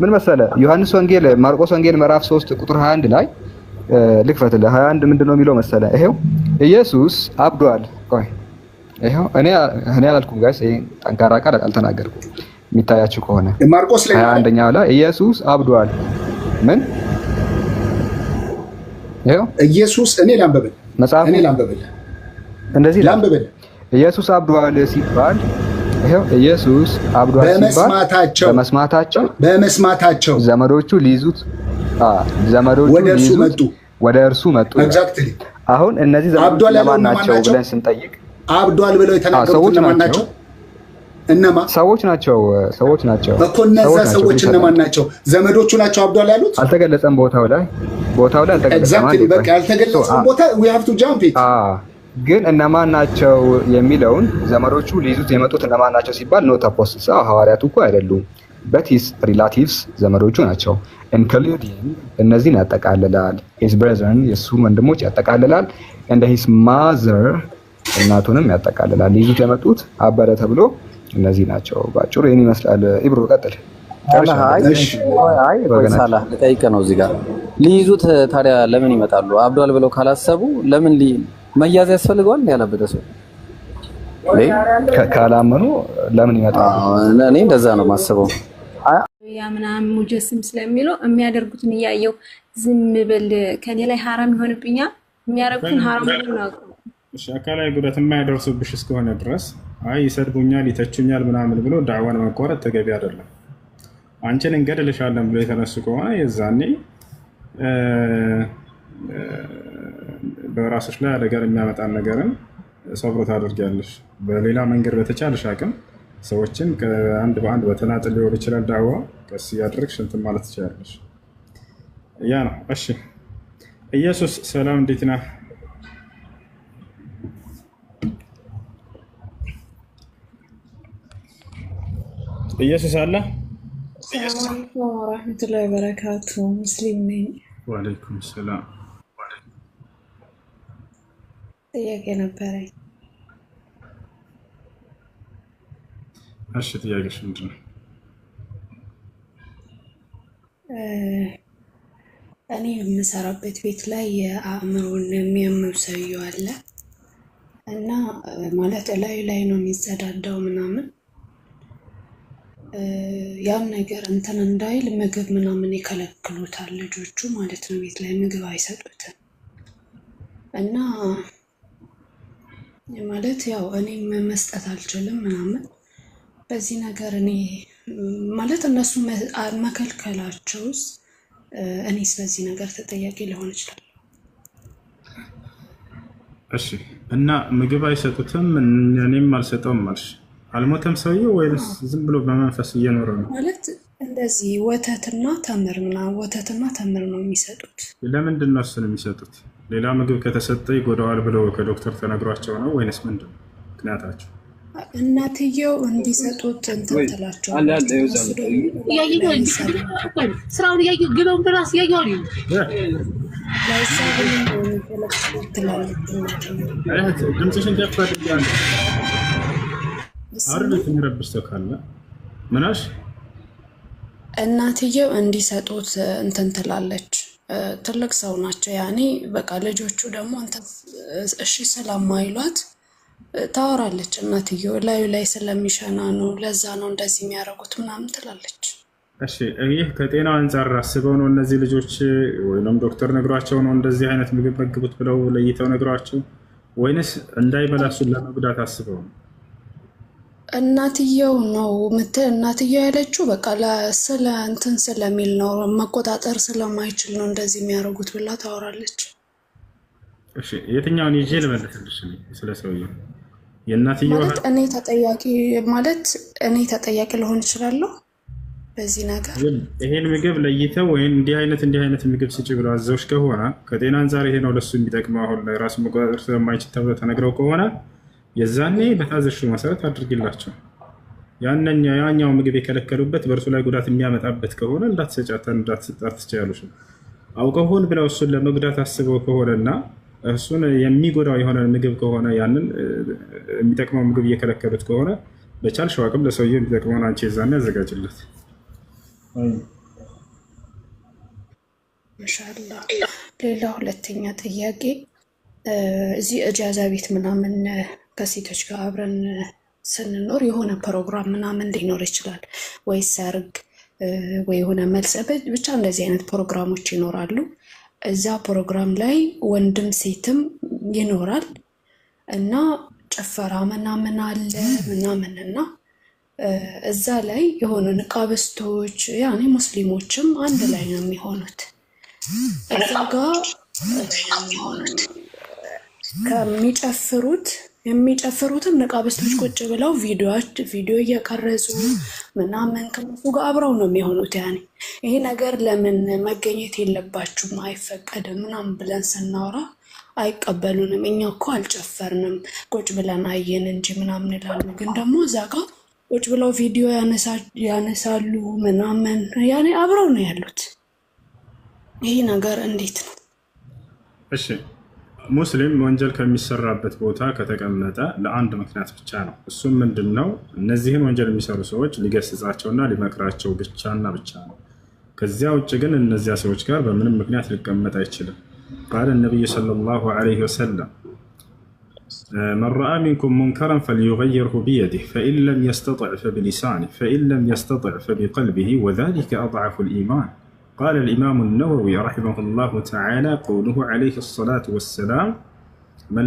ምን መሰለህ? ዮሐንስ ወንጌል፣ ማርቆስ ወንጌል ምዕራፍ 3 ቁጥር 21 ላይ ልክፈትልህ። 21 ምንድን ነው የሚለው መሰለህ? ይሄው ኢየሱስ አብዷል። ቆይ፣ ይሄው እኔ አላልኩም guys፣ ይሄ ጠንካራ ቃል አልተናገርኩም። የሚታያችሁ ከሆነ ማርቆስ ላይ 21ኛው ላይ ኢየሱስ አብዷል። ምን ይሄው ኢየሱስ፣ እኔ ላንብብል መጽሐፉ እኔ ላንብብልህ እንደዚህ ይላል። ላንብብልህ። ኢየሱስ አብዷል ሲባል፣ ይሄው ኢየሱስ አብዷል ሲባል በመስማታቸው በመስማታቸው በመስማታቸው ዘመዶቹ ሊይዙት ዘመዶቹ ወደ እርሱ ሊይዙት መጡ። ወደ እርሱ መጡ ይላል። Exactly. አሁን እነዚህ ዘመዶች አብዷል ያለው እነማን እነማን ናቸው ናቸው? ብለን ስንጠይቅ አብዷል ብለው የተናገሩት ሰዎች እነማን ናቸው። ናቸው? እነማ? ሰዎች ናቸው። ሰዎች ናቸው። እኮ እነዛ ሰዎች ናቸው። ሰዎች please እነማን ናቸው? ዘመዶቹ ናቸው አብዷል ያሉት? አልተገለጸም። ቦታው ላይ አልተገለጸም። Exactly. አንዴ በቃ ቆይ። ያልተገለጸውን ቦታ we have to jump it. ግን እነማን ናቸው የሚለውን፣ ዘመዶቹ ሊይዙት የመጡት እነማን ናቸው ሲባል not apostles ሐዋርያቱ እኮ አይደሉም። But his relatives ዘመዶቹ ናቸው። Including እነዚህን ያጠቃልላል። His brethren የእሱን ወንድሞች ያጠቃልላል። And his mother እናቱንም ያጠቃልላል። ሊይዙት የመጡት አበደ ተብሎ እነዚህ ናቸው። ባጭሩ ይህን ይመስላል። ኢብሮ ቀጥል። ሳላህ፣ አይ እሺ። አይ ቆይ ወገናችን። ሳላህ፣ ልጠይቅህ ነው እዚህ ጋር። ሊይዙት ታዲያ ለምን ይመጣሉ? አብዷል ብለው ካላሰቡ ለምን መያዝ ያስፈልገዋል? ያላበደ ሰው እንዴ? ካላመኑ ለምን ይመጣሉ? አዎ፣ እኔ እንደዛ ነው የማስበው። ያ ምናምን ሙጀስም ስለሚሉ የሚያደርጉትን እያየው ዝም ብል ከኔ ላይ ሀራም ይሆንብኛል። የሚያደርጉትን ሀራም መሆኑን አውቀው እሺ፣ አካላዊ ጉዳት የማያደርሱብሽ እስከሆነ ድረስ አይ ይሰድቡኛል፣ ይተቹኛል ምናምን ብሎ ዳዕዋን ማቋረጥ ተገቢ አይደለም። አንቺን እንገድልሻለን ብሎ የተነሱ ከሆነ የዛኔ በራስሽ ላይ አደጋ የሚያመጣን ነገርን ሰብሮ ታደርጊያለሽ። በሌላ መንገድ በተቻለሽ አቅም ሰዎችን አንድ በአንድ በተናጥል ሊሆን ይችላል፣ ዳዕዋ ቀስ እያደረግሽ እንትን ማለት ትችላለሽ። ያ ነው። እሺ ኢየሱስ ሰላም፣ እንዴት ነህ? ኢየሱስ አለ? ሰላም አለይኩም ወራህመቱላሂ ወበረካቱ። ሙስሊም ነኝ። ወአለይኩም ሰላም። ጥያቄ ነበረኝ። እሺ ጥያቄሽ ምንድን ነው? እኔ የምሰራበት ቤት ላይ የአእምሮን የሚያመው ሰውዬው አለ እና ማለት እላዩ ላይ ነው የሚጸዳዳው ምናምን፣ ያን ነገር እንትን እንዳይል ምግብ ምናምን ይከለክሉታል ልጆቹ ማለት ነው። ቤት ላይ ምግብ አይሰጡትም እና ማለት ያው እኔም መስጠት አልችልም ምናምን። በዚህ ነገር እኔ ማለት እነሱ መከልከላቸውስ እኔስ በዚህ ነገር ተጠያቂ ሊሆን ይችላል? እሺ፣ እና ምግብ አይሰጡትም፣ እኔም አልሰጠውም አልሽ። አልሞተም ሰውዬው ወይስ ዝም ብሎ በመንፈስ እየኖረ ነው? ማለት እንደዚህ ወተትና ተምር ምናምን፣ ወተትና ተምር ነው የሚሰጡት። ለምንድን ነው እሱን የሚሰጡት? ሌላ ምግብ ከተሰጠ ይጎዳዋል ብለው ከዶክተር ተነግሯቸው ነው ወይንስ ምንድን ነው ምክንያታቸው? እናትየው እንዲሰጡት እንትን ትላቸዋለች። እነሱ ደግሞ ላይ ይሰራል። ስራውን እያየሁ ግበውን በራስ እያየሁ ነው። ለዛ ብለው ነው የሚከለክሉት ትላለች እናትየው። እህት ድምፅሽን ከፍ አድርጊ። አንዴ ይሰማል? አውርዱት፣ የሚረብሽ ሰው ካለ ምናሽ። እናትየው እንዲሰጡት እንትን ትላለች። ትልቅ ሰው ናቸው ያኔ በቃ ልጆቹ ደግሞ እንትን እሺ ስለማይሏት ታወራለች። እናትየው ላዩ ላይ ስለሚሸና ነው፣ ለዛ ነው እንደዚህ የሚያደርጉት ምናምን ትላለች። እሺ፣ ይህ ከጤናው አንጻር አስበው ነው እነዚህ ልጆች ወይም ዶክተር ነግሯቸው ነው እንደዚህ አይነት ምግብ መግቡት ብለው ለይተው ነግሯቸው ወይንስ እንዳይበላ እሱን ለመጉዳት አስበው ነው? እናትየው ነው ምትል፣ እናትየው ያለችው በቃ ስለ እንትን ስለሚል ነው፣ መቆጣጠር ስለማይችል ነው እንደዚህ የሚያደርጉት ብላ ታወራለች። እሺ፣ የትኛውን ይዤ ልመልስልሽ? እኔ ስለ ሰውየው የእናትየው ማለት እኔ ተጠያቂ ማለት እኔ ተጠያቂ ልሆን እችላለሁ በዚህ ነገር? ይሄን ምግብ ለይተው ወይም እንዲህ አይነት ምግብ ስጪ ብለው አዘውሽ ከሆነ፣ ከጤና አንጻር ይሄ ነው ለሱ የሚጠቅመው አሁን ላይ ራሱን መቆጣጠር ስለማይችል ተብሎ ተነግረው ከሆነ የዛኔ በታዘዝሽው መሰረት አድርጊላቸው። ያኛው ምግብ የከለከሉበት በእርሱ ላይ ጉዳት የሚያመጣበት ከሆነ እንዳትሰጫት እንዳትሰጣት ትችያለሽ። አውቀው ሆን ብለው እሱን ለመጉዳት አስበው ከሆነና እሱን የሚጎዳው የሆነ ምግብ ከሆነ፣ ያንን የሚጠቅመው ምግብ እየከለከሉት ከሆነ በቻልሽው አቅም ለሰውየው የሚጠቅመውን አንቺ የዛኔ አዘጋጅለት። ማሻአላ። ሌላ ሁለተኛ ጥያቄ፣ እዚህ እጃዛ ቤት ምናምን ከሴቶች ጋር አብረን ስንኖር የሆነ ፕሮግራም ምናምን ሊኖር ይችላል፣ ወይ ሰርግ ወይ የሆነ መልስ፣ ብቻ እንደዚህ አይነት ፕሮግራሞች ይኖራሉ። እዛ ፕሮግራም ላይ ወንድም ሴትም ይኖራል እና ጭፈራ ምናምን አለ ምናምን እና እዛ ላይ የሆኑ ንቃብስቶች ያኔ ሙስሊሞችም አንድ ላይ ነው የሚሆኑት። እዛ ጋር ከሚጨፍሩት የሚጨፍሩትን ንቃብስቶች ቁጭ ብለው ቪዲዮ እየቀረጹ ምናምን ከነሱ ጋር አብረው ነው የሚሆኑት። ያኔ ይሄ ነገር ለምን መገኘት የለባችሁም፣ አይፈቀድም ምናምን ብለን ስናወራ አይቀበሉንም። እኛ እኮ አልጨፈርንም፣ ቁጭ ብለን አየን እንጂ ምናምን ይላሉ። ግን ደግሞ እዛ ጋር ቁጭ ብለው ቪዲዮ ያነሳሉ ምናምን፣ ያኔ አብረው ነው ያሉት። ይህ ነገር እንዴት ነው? እሺ፣ ሙስሊም ወንጀል ከሚሰራበት ቦታ ከተቀመጠ ለአንድ ምክንያት ብቻ ነው። እሱም ምንድን ነው? እነዚህን ወንጀል የሚሰሩ ሰዎች ሊገስጻቸውና ሊመክራቸው ብቻና ብቻ ነው። ከዚያ ውጭ ግን እነዚያ ሰዎች ጋር በምንም ምክንያት ሊቀመጥ አይችልም። قال النبي صلى الله عليه وسلم: من رأى منكم منكرا فليغيره بيده، فإن لم يستطع فبلسانه، فإن لم يستطع فبقلبه، وذلك أضعف الإيمان. قال الإمام النووي رحمه الله تعالى: قوله عليه الصلاة والسلام: من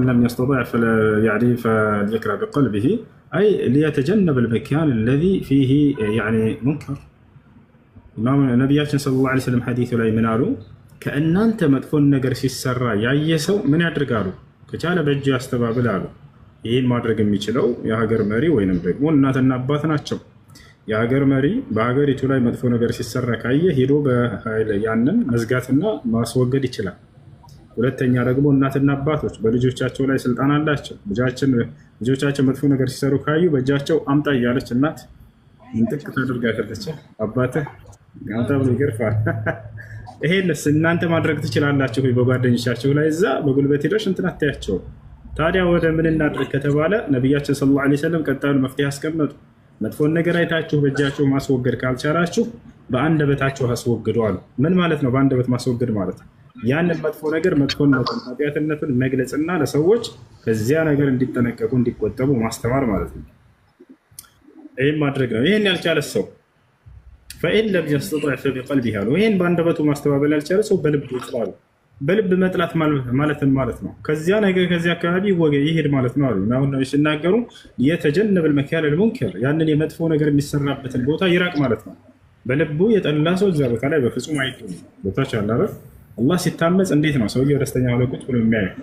لم يستطع فلا يعني فليكره بقلبه، أي ليتجنب المكان الذي فيه يعني منكر. ኢማም ነቢያችን صلى الله عليه وسلم ሐዲሱ ላይ ምን አሉ? ከእናንተ መጥፎን ነገር ሲሰራ ያየ ሰው ምን ያድርጋሉ? ከቻለ በእጁ ያስተባብል አሉ። ይህን ማድረግ የሚችለው የሀገር መሪ ወይንም ደግሞ እናትና አባት ናቸው። የሀገር መሪ በሀገሪቱ ላይ መጥፎ ነገር ሲሰራ ካየ ሄዶ በኃይል ያንን መዝጋትና ማስወገድ ይችላል። ሁለተኛ ደግሞ እናትና አባቶች በልጆቻቸው ላይ ስልጣን አላቸው። ልጆቻቸው መጥፎ ነገር ሲሰሩ ካዩ በእጃቸው አምጣ እያለች እናት ምንጥቅ ታደርጋለች። አባትህ አምጣ ብሎ ይገርፋል። ይሄንስ እናንተ ማድረግ ትችላላችሁ ወይ? በጓደኞቻችሁ ላይ እዛ በጉልበት ሄደሽ እንትን አታያቸውም። ታዲያ ወደ ምን እናድርግ ከተባለ ነቢያችን صلى الله عليه وسلم ቀጣዩን መፍትሄ አስቀመጡ። መጥፎን ነገር አይታችሁ በእጃችሁ ማስወገድ ካልቻላችሁ በአንደበታችሁ አስወግዱ አሉ። ምን ማለት ነው? በአንደበት ማስወገድ ማለት ነው ያንን መጥፎ ነገር መጥፎነቱን፣ ኃጢአትነቱን መግለጽና ለሰዎች ከዚያ ነገር እንዲጠነቀቁ እንዲቆጠቡ ማስተማር ማለት ነው። ይህም ማድረግ ነው። ይህን ያልቻለ ሰው فإن لم يستطع فبقلبه አሉ። ይህን በአንደበቱ ማስተባበል ያልቻለ ሰው በልቡ ይጥላሉ። በልብ መጥላት ማለትን ማለት ነው። ከዚያ ነገር ከዚያ አካባቢ ይሄድ ማለት ነው አሉ። አሁን ሲናገሩ يتجنب المكان المنكر ያንን የመጥፎ ነገር የሚሰራበትን ቦታ ይራቅ ማለት ነው። በልቡ የጠላ ሰው እዚያ ቦታ ላይ በፍጹም አይገኝም። ቦታች አለ አይደል? አላህ ሲታመጽ እንዴት ነው ሰውየው ደስተኛ ሆነ ቁጭ ብሎ የሚያየው?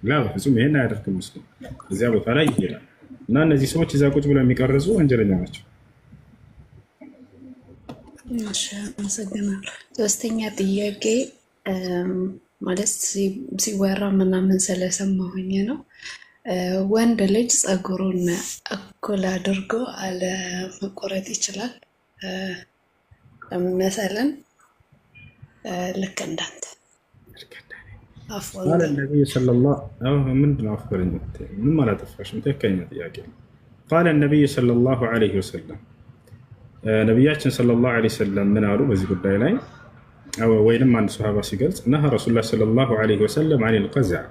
لا በፍጹም ይሄን አያደርግም። ሙስሊም እዚያ ቦታ ላይ ይሄዳል። እና እነዚህ ሰዎች እዚያ ቁጭ ብለው የሚቀርጹ ወንጀለኛ ናቸው። እሺ፣ አመሰግናለሁ። ሶስተኛ ጥያቄ ማለት ሲወራ ምናምን ስለሰማሁኝ ነው። ወንድ ልጅ ፀጉሩን እኩል አድርጎ አለመቆረጥ ይችላል? መሰለን ልክ እንዳንተ قال النبي صلى الله ምንድን ነው አፍበለኝ፣ ምንም አላጠፋሽም። ትክክለኛ ጥያቄ ነው። قال النبي صلى الله عليه وسلم ነቢያችን صلى الله عليه وسلم ምን አሉ በዚህ ጉዳይ ላይ? ወይንም አንድ ሰሃባ ሲገልጽ نهى رسول الله صلى الله عليه وسلم عن القزع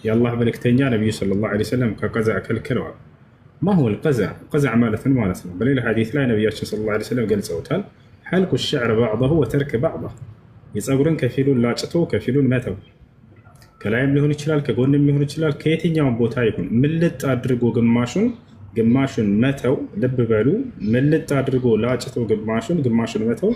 የአላህ መልእክተኛ ነቢዩ صلى الله عليه وسلم ከ قزع ከልክለዋል። ما هو القزع? قزع ማለት ምን ማለት ነው? በሌላ ሐዲስ ላይ ነቢያችን صلى الله عليه وسلم ገልጸውታል። حلق الشعر بعضه وترك بعضه የፀጉርን ከፊሉን ላጭቶ ከፊሉን መተው፣ ከላይም ሊሆን ይችላል፣ ከጎንም ሊሆን ይችላል፣ ከየትኛውም ቦታ ይሁን ምልጥ አድርጎ ግማሹን ግማሹን መተው። ልብ በሉ፣ ምልጥ አድርጎ ላጭቶ ግማሹን ግማሹን መተው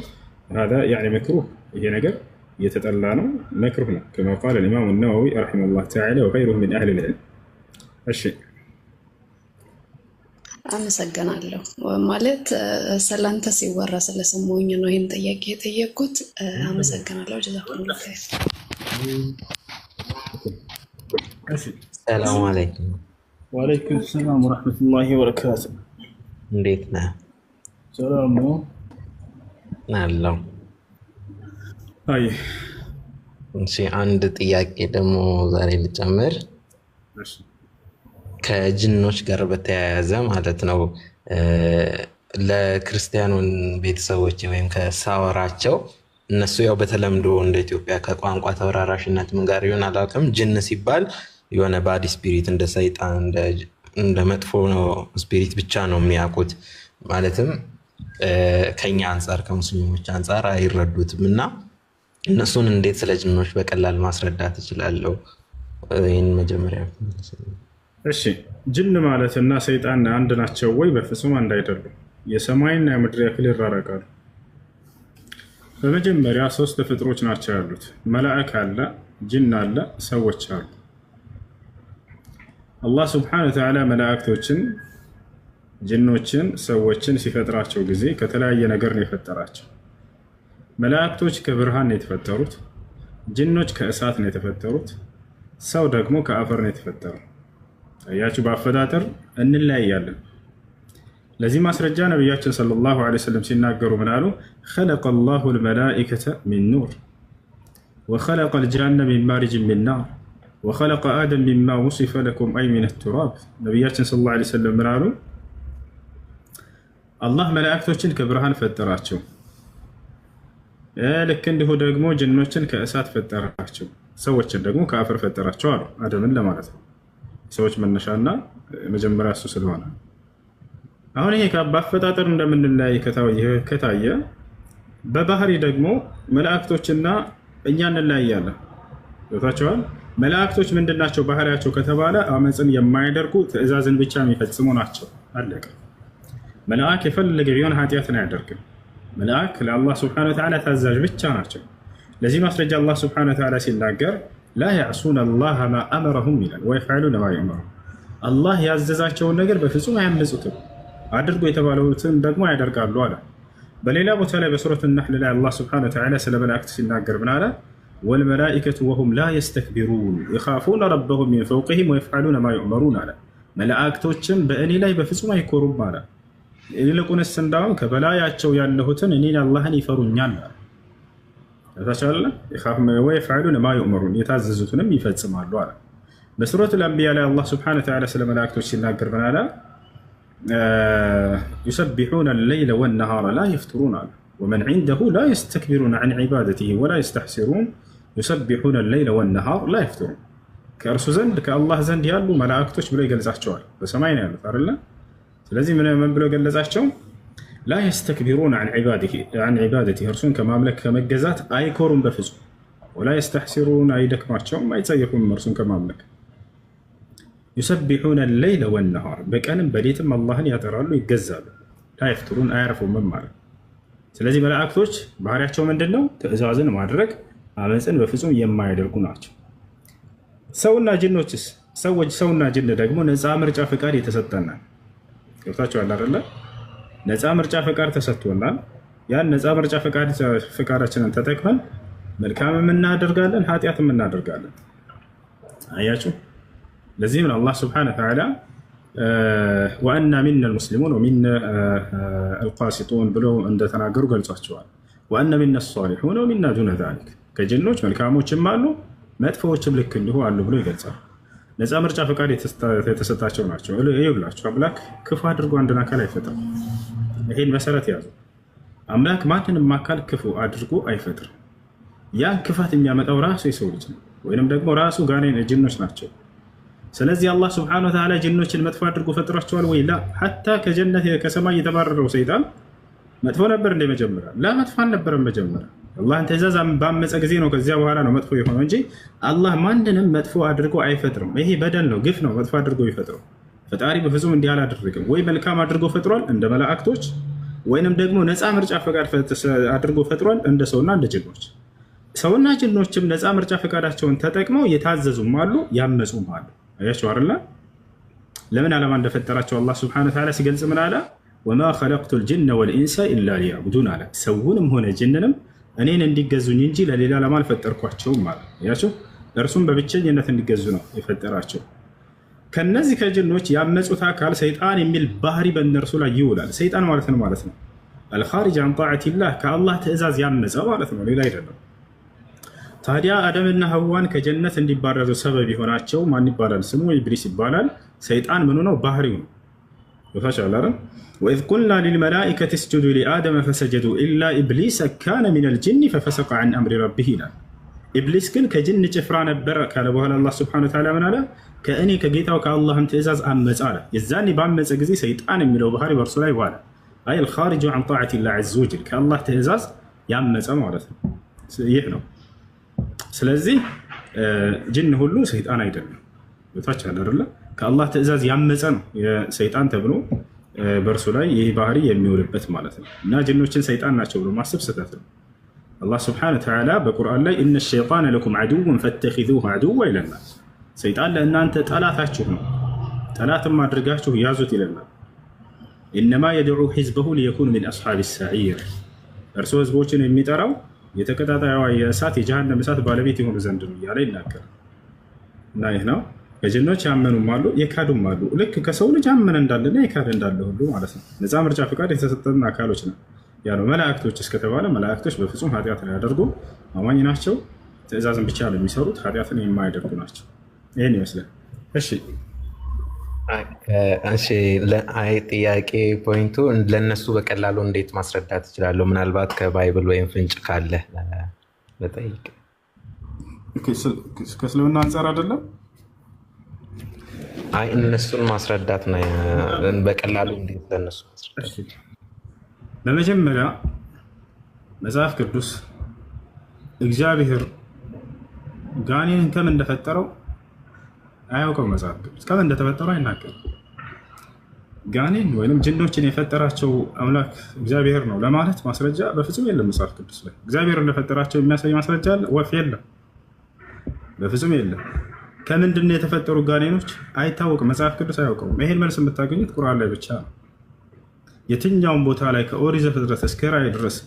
هذا يعني مكروه፣ ይሄ ነገር የተጠላ ነው፣ مكروه ነው። كما قال الإمام النووي رحمه الله تعالى وغيره من أهل العلم። እሺ። አመሰግናለሁ። ማለት ስላንተ ሲወራ ስለሰማሁኝ ነው ይህን ጥያቄ የጠየቅኩት። አመሰግናለሁ። جزاكم الله خير። سلام عليكم። وعليكم السلام ورحمة الله وبركاته። እንዴት ነህ? ሰላም ነው። አለው። አይ። እሺ፣ አንድ ጥያቄ ደግሞ ዛሬ ልጨምር። እሺ። ከጅኖች ጋር በተያያዘ ማለት ነው። ለክርስቲያኑን ቤተሰቦች ወይም ከሳወራቸው እነሱ ያው በተለምዶ እንደ ኢትዮጵያ ከቋንቋ ተወራራሽነት ምን ጋር ይሆን አላውቅም፣ ጅን ሲባል የሆነ bad spirit እንደ ሰይጣን እንደ መጥፎ spirit ብቻ ነው የሚያውቁት። ማለትም ከኛ አንጻር ከሙስሊሞች አንጻር አይረዱትም። እና እነሱን እንዴት ስለ ጅኖች በቀላል ማስረዳት እችላለሁ? ይህን መጀመሪያ። እሺ፣ ጅን ማለት እና ሰይጣን አንድ ናቸው ወይ? በፍጹም አንድ አይደሉም። የሰማይና የምድር ያክል ይራረቃሉ። በመጀመሪያ ሶስት ፍጥሮች ናቸው ያሉት። መላእክ አለ፣ ጅን አለ፣ ሰዎች አሉ። አላህ سبحانه وتعالى መላእክቶችን፣ ጅኖችን፣ ሰዎችን ሲፈጥራቸው ጊዜ ከተለያየ ነገር ነው የፈጠራቸው። መላእክቶች ከብርሃን ነው የተፈጠሩት፣ ጅኖች ከእሳት ነው የተፈጠሩት፣ ሰው ደግሞ ከአፈር ነው የተፈጠረው። አያችሁ፣ በአፈጣጠር እንለያያለን። ለዚህ ማስረጃ ነቢያችን صلى الله عليه وسلم ሲናገሩ ምን አሉ? خلق الله الملائكة من نور وخلق الجان من مارج من نار وخلق آدم مما وصف لكم أي من التراب። ነቢያችን صلى الله عليه وسلم ምን አሉ? አላህ መላእክቶችን ከብርሃን ፈጠራቸው፣ ልክ እንዲሁ ደግሞ ጅኖችን ከእሳት ፈጠራቸው፣ ሰዎችን ደግሞ ከአፈር ፈጠራቸው አሉ። አደምን ለማለት ነው። ሰዎች መነሻና መጀመሪያ እሱ ስለሆነ አሁን ይሄ በአፈጣጠር እንደምንለያይ ከታየ በባህሪ ደግሞ መላእክቶችና እኛ እንለያያለን። ገብታችኋል? መላእክቶች ምንድናቸው ባህሪያቸው ከተባለ አመፅን የማያደርጉ ትዕዛዝን ብቻ የሚፈጽሙ ናቸው። አለቀ። መልአክ የፈለገ ቢሆን ኃጢአትን አያደርግም። መልአክ ለአላህ سبحانه وتعالى ታዛዥ ብቻ ናቸው። ለዚህ ማስረጃ አላህ سبحانه وتعالى ሲናገር لا يعصون الله ما أمرهم ይላል፣ ويفعلون ما يؤمرون። አላህ ያዘዛቸውን ነገር በፍጹም አያምፁትም፣ አድርጎ የተባሉትን ደግሞ ያደርጋሉ አለ። በሌላ ቦታ ላይ በሱረቱ ነሕል ላይ አላህ سبحانه وتعالى ስለ መላእክት ሲናገር ምን አለ? والملائكة وهم لا يستكبرون يخافون ربهم من فوقهم ويفعلون ما يؤمرون አለ። መላእክቶችም በእኔ ላይ በፍጹም አይኮሩም አለ። ይልቁንስ እንዳውም ከበላያቸው ያለሁትን እኔን አላህን ይፈሩኛል አለ። ويفعلون ما يؤمرون የታዘዙትንም ይፈጽማሉ አለ። በሱረቱል አንቢያ ላይ አላህ سبحانه وتعالى ስለ መላእክቶች ሲናገር ምን አለ? يسبحون الليل والنهار لا يفترون አለ። ومن عنده لا يستكبرون عن عبادته ولا يستحسرون يسبحون الليل والنهار لا يفترون። ከእርሱ ዘንድ ከአላህ ዘንድ ያሉ መላእክቶች ብሎ ይገልጻቸዋል። በሰማይ ነው ያሉት አይደለ? ስለዚህ ምን ብሎ ገለጻቸው? لا يستكبرون عن عبادته እርሱን ከማምለክ ከመገዛት አይኮሩም በፍጹም። ولا يستحسرون አይደክማቸውም፣ አይጸየፉም እርሱን ከማምለክ። يسبحون الليل والنهار በቀንም በሌትም አላህን ያጠራሉ፣ ይገዛሉ። لا يفترون አያርፉም ማለት። ስለዚህ መላእክቶች ባህሪያቸው ምንድን ነው? ትእዛዝን ማድረግ አመፅን በፍጹም የማያደርጉ ናቸው። ሰውና ጅኖችስ? ሰዎች ሰውና ጅን ደግሞ ነፃ ምርጫ ፈቃድ የተሰጠናል። ገብታችኋል አይደለ? ነፃ ምርጫ ፈቃድ ተሰጥቶናል። ያን ነፃ ምርጫ ፈቃዳችንን ተጠቅመን መልካምም እናደርጋለን፣ ኃጢአትም እናደርጋለን። አያችሁ። ለዚህም አላህ سبحانه وتعالى وأنا منا المسلمون ومنا القاسطون ብሎ እንደተናገሩ ገልጿቸዋል። وأنا منا الصالحون ومنا دون ذلك፣ ከጅኖች መልካሞችም አሉ መጥፎዎችም ልክ እንዲሁ አሉ ብሎ ይገልጻል። ነፃ ምርጫ ፈቃድ የተሰጣቸው ናቸው። ይብላችሁ አምላክ ክፉ አድርጎ አንድን አካል አይፈጥርም። ይሄን መሰረት ያዙ። አምላክ ማንንም አካል ክፉ አድርጎ አይፈጥርም። ያን ክፋት የሚያመጣው ራሱ የሰው ልጅ ነው፣ ወይንም ደግሞ ራሱ ጋኔን ጅኖች ናቸው። ስለዚህ አላህ سبحانه وتعالى ጅኖችን መጥፎ አድርጎ ፈጥሯቸዋል ወይ? لا። حتى ከጀነት ከሰማይ የተባረረው ሰይጣን መጥፎ ነበር እንደ መጀመሪያ? لا መጥፎ አልነበረም መጀመሪያ። አላህን ትእዛዝ ባመፀ ጊዜ ነው ከዚያ በኋላ ነው መጥፎ የሆነው እንጂ አላህ ማንንም መጥፎ አድርጎ አይፈጥርም። ይሄ በደል ነው፣ ግፍ ነው መጥፎ አድርጎ ይፈጥረው። ፈጣሪ በፍጹም እንዲህ አላደረገም። ወይ መልካም አድርጎ ፈጥሯል እንደ መላእክቶች፣ ወይንም ደግሞ ነፃ ምርጫ ፈቃድ አድርጎ ፈጥሯል እንደ ሰውና እንደ ጅኖች። ሰውና ጅኖችም ነፃ ምርጫ ፈቃዳቸውን ተጠቅመው የታዘዙም አሉ፣ ያመፁም አሉ። አያችሁ አይደለ? ለምን ዓላማ እንደፈጠራቸው አላህ سبحانه وتعالى ሲገልጽ ምን አለ? وما خلقت الجن والإنس إلا ليعبدون አለ። ሰውንም ሆነ ጅንንም እኔን እንዲገዙኝ እንጂ ለሌላ ዓላማ አልፈጠርኳቸውም አለ። አያችሁ፣ እርሱም በብቸኝነት እንዲገዙ ነው የፈጠራቸው። ከነዚህ ከጅኖች ያመፁት አካል ሰይጣን የሚል ባህሪ በእነርሱ ላይ ይውላል። ሰይጣን ማለት ነው ማለት ነው الخارج عن طاعة الله ከአላህ ትእዛዝ ያመፀ ማለት ነው፣ ሌላ አይደለም። ታዲያ አደምና ሐዋን ከጀነት እንዲባረሩ ሰበብ የሆናቸው ማን ይባላል? ስሙ ኢብሊስ ይባላል። ሰይጣን ምኑ ነው? ባህሪው ነው። ታቻላረ وإذ قلنا للملائكة اسجدوا لآدم فسجدوا إلا إبليس كان من الجن ففسق عن أمر ربه ይላል። ኢብሊስ ግን ከጅን ጭፍራ ነበረ ካለ በኋላ አላህ سبحانه وتعالى ምን አለ? ከእኔ ከጌታው ከአላህም ትእዛዝ አመፀ አለ። የዛኔ ባመፀ ጊዜ ሰይጣን የሚለው ባህሪ በእርሱ ላይ ዋለ። أي الخارج عن طاعة الله عز وجل ከአላህ ትእዛዝ ያመፀ ማለት ነው። ይህ ነው። ስለዚህ ጅን ሁሉ ሰይጣን አይደለም። ታች አለ አይደለ? ከአላህ ትእዛዝ ያመፀ ነው ሰይጣን ተብሎ በእርሱ ላይ ይህ ባህሪ የሚውልበት ማለት ነው። እና ጅኖችን ሰይጣን ናቸው ብሎ ማሰብ ስህተት ነው። አላህ سبحانه وتعالى በቁርአን ላይ إن الشيطان لكم عدو فاتخذوه عدوا ይለናል። ሰይጣን ለእናንተ ጠላታችሁ ነው፣ ጠላትም አድርጋችሁ ያዙት ይለናል። إنما يدعو حزبه ليكونوا من أصحاب السعير፣ እርሱ ህዝቦችን የሚጠራው የተቀጣጣይዋ የእሳት የጀሃነም እሳት ባለቤት የሆኑ ዘንድ ነው እያለ ይናገራል። እና ይህ ነው ከጅኖች ያመኑም አሉ የካዱም አሉ። ልክ ከሰው ልጅ ያመነ እንዳለና የካደ እንዳለ ሁሉ ማለት ነው። ነፃ ምርጫ ፈቃድ የተሰጠን አካሎች ነው ያለው። መላእክቶች እስከተባለ መላእክቶች በፍጹም ኃጢአትን አያደርጉ አማኝ ናቸው። ትእዛዝን ብቻ ነው የሚሰሩት፣ ኃጢአትን የማያደርጉ ናቸው። ይህን ይመስላል። እሺ እሺ አይ ጥያቄ point ኡ ለእነሱ በቀላሉ እንዴት ማስረዳት እችላለሁ? ምናልባት ከ Bible ወይም ፍንጭ ካለ በጠይቅ። ከእስልምና አንጻር አይደለም። አይ እነሱን ማስረዳት ነው በቀላሉ እንዴት ለእነሱ ማስረዳት። በመጀመሪያ መጽሐፍ ቅዱስ እግዚአብሔር ጋኔንን ከምን እንደፈጠረው አያውቀው። መጽሐፍ ቅዱስ ከምን እንደተፈጠረው አይናገርም። ጋኔን ወይም ጅኖችን የፈጠራቸው አምላክ እግዚአብሔር ነው ለማለት ማስረጃ በፍጹም የለም። መጽሐፍ ቅዱስ ላይ እግዚአብሔር እንደፈጠራቸው የሚያሳይ ማስረጃ አለ? ወፍ የለም፣ በፍጹም የለም። ከምንድን ነው የተፈጠሩ ጋኔኖች አይታወቅም። መጽሐፍ ቅዱስ አያውቀውም። ይሄን መልስ የምታገኙት ቁርአን ላይ ብቻ ነው። የትኛውም ቦታ ላይ ከኦሪት ዘፍጥረት እስከ ራዕይ ድረስ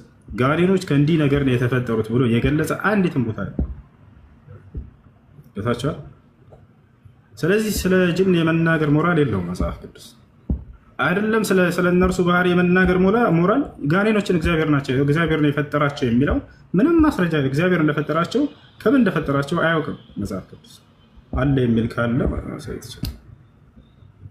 ጋኔኖች ከእንዲህ ነገር ነው የተፈጠሩት ብሎ የገለጸ አንዲትም ቦታ ላይ ታቸዋል። ስለዚህ ስለ ጅን የመናገር ሞራል የለውም መጽሐፍ ቅዱስ አይደለም። ስለ እነርሱ ባህሪ የመናገር ሞራል ጋኔኖችን እግዚአብሔር ናቸው እግዚአብሔር ነው የፈጠራቸው የሚለው ምንም ማስረጃ እግዚአብሔር እንደፈጠራቸው ከምን እንደፈጠራቸው አያውቅም መጽሐፍ ቅዱስ። አለ የሚል ካለ ማሳየት ይችላል።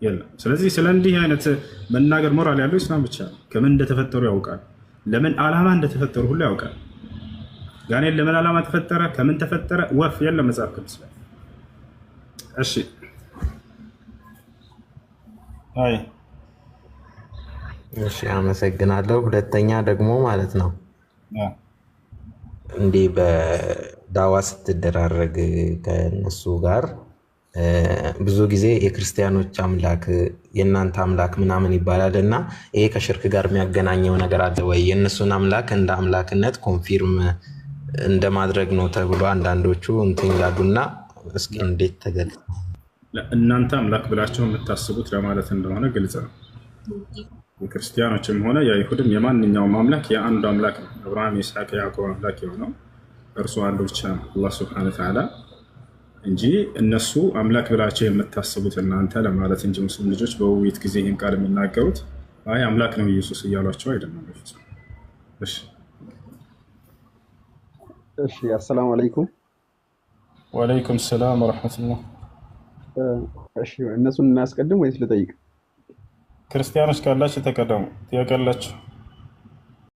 የለም። ስለዚህ ስለ እንዲህ አይነት መናገር ሞራል ያለው ኢስላም ብቻ ነው። ከምን እንደተፈጠሩ ያውቃል። ለምን ዓላማ እንደተፈጠሩ ሁሉ ያውቃል። ጋኔን ለምን ዓላማ ተፈጠረ? ከምን ተፈጠረ? ወፍ የለም መጽሐፍ ቅዱስ ላይ። እሺ አይ እሺ አመሰግናለሁ። ሁለተኛ ደግሞ ማለት ነው እንዲህ በዳዋ ስትደራረግ ከእነሱ ጋር ብዙ ጊዜ የክርስቲያኖች አምላክ የእናንተ አምላክ ምናምን ይባላል እና ይሄ ከሽርክ ጋር የሚያገናኘው ነገር አለ ወይ? የእነሱን አምላክ እንደ አምላክነት confirm እንደማድረግ ነው ተብሎ አንዳንዶቹ እንትን ይላሉና እስኪ እንዴት ተገልጸ? እናንተ አምላክ ብላችሁ የምታስቡት ለማለት እንደሆነ ግልጽ ነው። የክርስቲያኖችም ሆነ የአይሁድም የማንኛውም አምላክ የአንዱ አምላክ ነው። አብርሃም፣ ይስሐቅ፣ ያዕቆብ አምላክ የሆነው እርሱ አንዱ ብቻ ነው፣ አላህ ሱብሓነሁ ወተዓላ እንጂ እነሱ አምላክ ብላቸው የምታስቡት እናንተ ለማለት እንጂ ሙስሊም ልጆች በውይይት ጊዜ ይህን ቃል የሚናገሩት አይ አምላክ ነው ኢየሱስ እያሏቸው አይደለም። በፍጹም። እሺ እሺ አሰላሙ አለይኩም። ወአለይኩም ሰላም ወረሕመቱላህ። እሺ እነሱን እናስቀድም ወይስ ልጠይቅ? ክርስቲያኖች ካላችሁ ተቀደሙ። ጥያቄ አላችሁ?